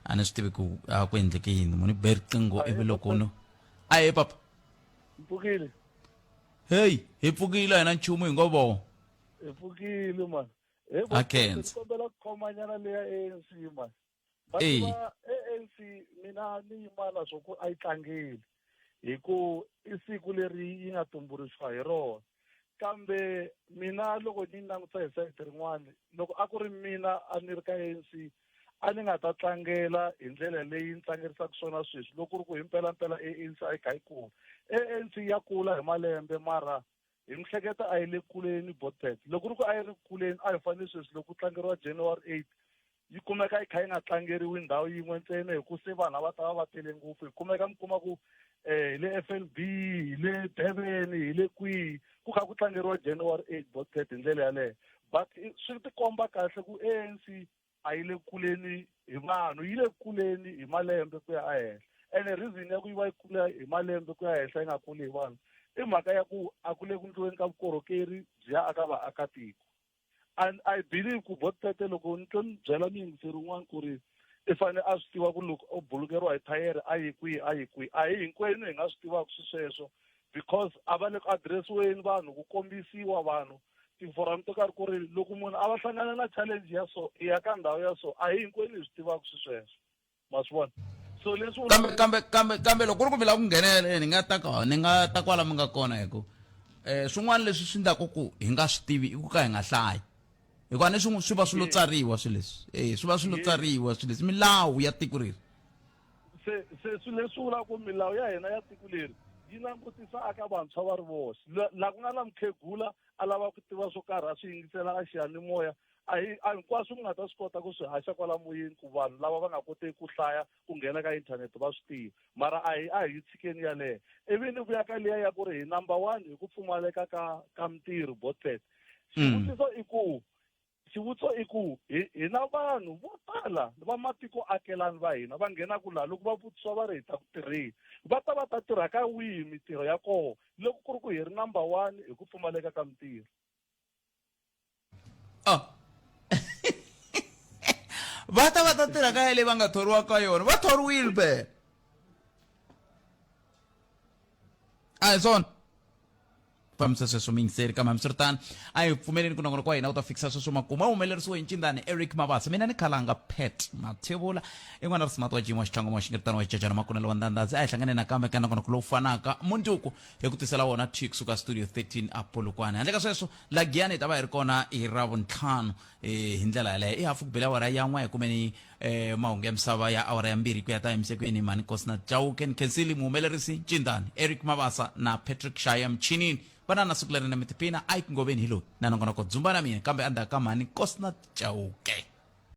a ni swi tivi ku a ku endleke yini munhu be riqingho ivi loko no a he papa mpfukile heyi hi pfukile a hi na nchumu hi ngo vo hi pfukile man A khensa. kombela ku khomanyana leya ANC man va Eyi. tiva ANC mina ni yima na swo ku a yi tlangeli hi ku i siku leri yi nga tumbuluxiwa hi rona kambe mina loko ni langutisa hi sayiti rin'wana loko a ku ri mina a ni ri ka ANC a ni nga ta tlangela hi ndlela leyi ni tlangerisaka swona sweswi loko ku ri ku himpelampela ANC a yi kha yi kula ANC ya kula hi malembe mara hi mihleketa a yi le kuleni botpet loko ku ri ku a yi ri kuleni a hi fanele sweswi loko ku tlangeriwa January 8 yi kumeka yi kha yi nga tlangeriwi ndhawu yin'we ntsena hi ku se vanhu a va ta va va tele ngopfu hi kumeka mi kuma ku um hi le F N B hi le Durban hi le kwihi ku kha ku tlangeriwa January 8 botpet hi ndlela yaleyo but swi tikomba kahle ku A_N_C a yi le kuleni hi vanhu yi le kuleni hi malembe ku ya ehenhla ene reason ya ku yi va yi kula hi malembe ku ya henhla yi nga kuli hi vanhu i mhaka ya ku a ku le ku ndliweni ka vukorhokeri byi ya aka vaakatiko and i believe ku botete loko ni twe ni byela muyingiseri un'wana ku ri i fanele a swi tiva ku loko u bulukeriwa hi thayere a yi kwihi a yi kwihi a hi hinkwenu hi nga swi tivaka swi sweswo because a va le ku adiresiweni vanhu ku kombisiwa vanhu tiforamu to karhi ku ri loko munhu a va hlangana na challenge ya so i ya ka ndhawu ya so a hi hinkwenu hi swi tivaka swi sweswo ma swi vona so leswi kambe kambe kambe kambe loko ku ri ku mi lava ku nghenelela ni nga ta ka ni nga ta kwala mi nga kona hi ku um swin'wana leswi swi endlaku ku hi nga swi tivi i ku ka hi nga hlayi hikuva ni swin'we swi va swi lo tsariwa swilo leswi e swi va swi lo tsariwa swilo leswi milawu ya tiko reri se se swilo leswi vulaka ku milawu ya hina ya tiko leri yi langutisa aka vantshwa va ri voxe la ku nga na mukhegula a lava ku tiva swo karhi a swi yingisela a xiyanimoya a hi a hinkwaswo mi nga ta swi kota ku swi haxa kwala moyeni ku vanhu lava va nga koteki ku hlaya ku nghena ka inthanete va swi tiva mara a hi a hi tshikeni yaleyo ivi ni vuya ka liya ya ku ri hi number one hi ku pfumaleka ka ka mintirho botpet xivutiso i ku xivutiso i ku hi hi na vanhu vo tala va matiko akelani va hina va nghenaku laha loko va vutisiwa va ri hi ta ku tirheni va ta va ta tirha ka wihi mintirho ya kona loko ku ri ku hi ri number one hi ku pfumaleka ka mintirho oh. va ta va ta tirha ka yaleyi va nga thoriwa ka yona va thoriwile phela a hi swona fambisa sweswo miyingiseri kambe hambiswiritano a hi pfumeleni ku nongonoko wa hina wu ta fikisa sweswo makumu a humelerisiwe hi ncindani eric mabasa mina ni khalanga pet mathevula i n'wana ri smart wa jimo wa xitlangoma wa xingiritano wa xicacana makunelo wa ndandhazi a hi hlangane nakambe ka nongonoko lowu fanaka mundzuku hi ku tisela wona thi kusuka studio 13 a polokwane handle ka sweswo la giyani hi ta va hi ri kona hi ravuntlhanu eh, hi ndlela yaleyo i hafu ku bela awara ya n'we hi kumeni eh, mahungu ya misava ya awara ya mbirhi ku ya ta emisekweni mhani kosina chauke ni khensile muhumelerisi ncindani eric mabasa na patrick shaya mchinini va na siku leri na mitipina ike ngoveni hi loyi na nongonoko dzumba na mina kambe endzhaku ka mhani kosina chauke.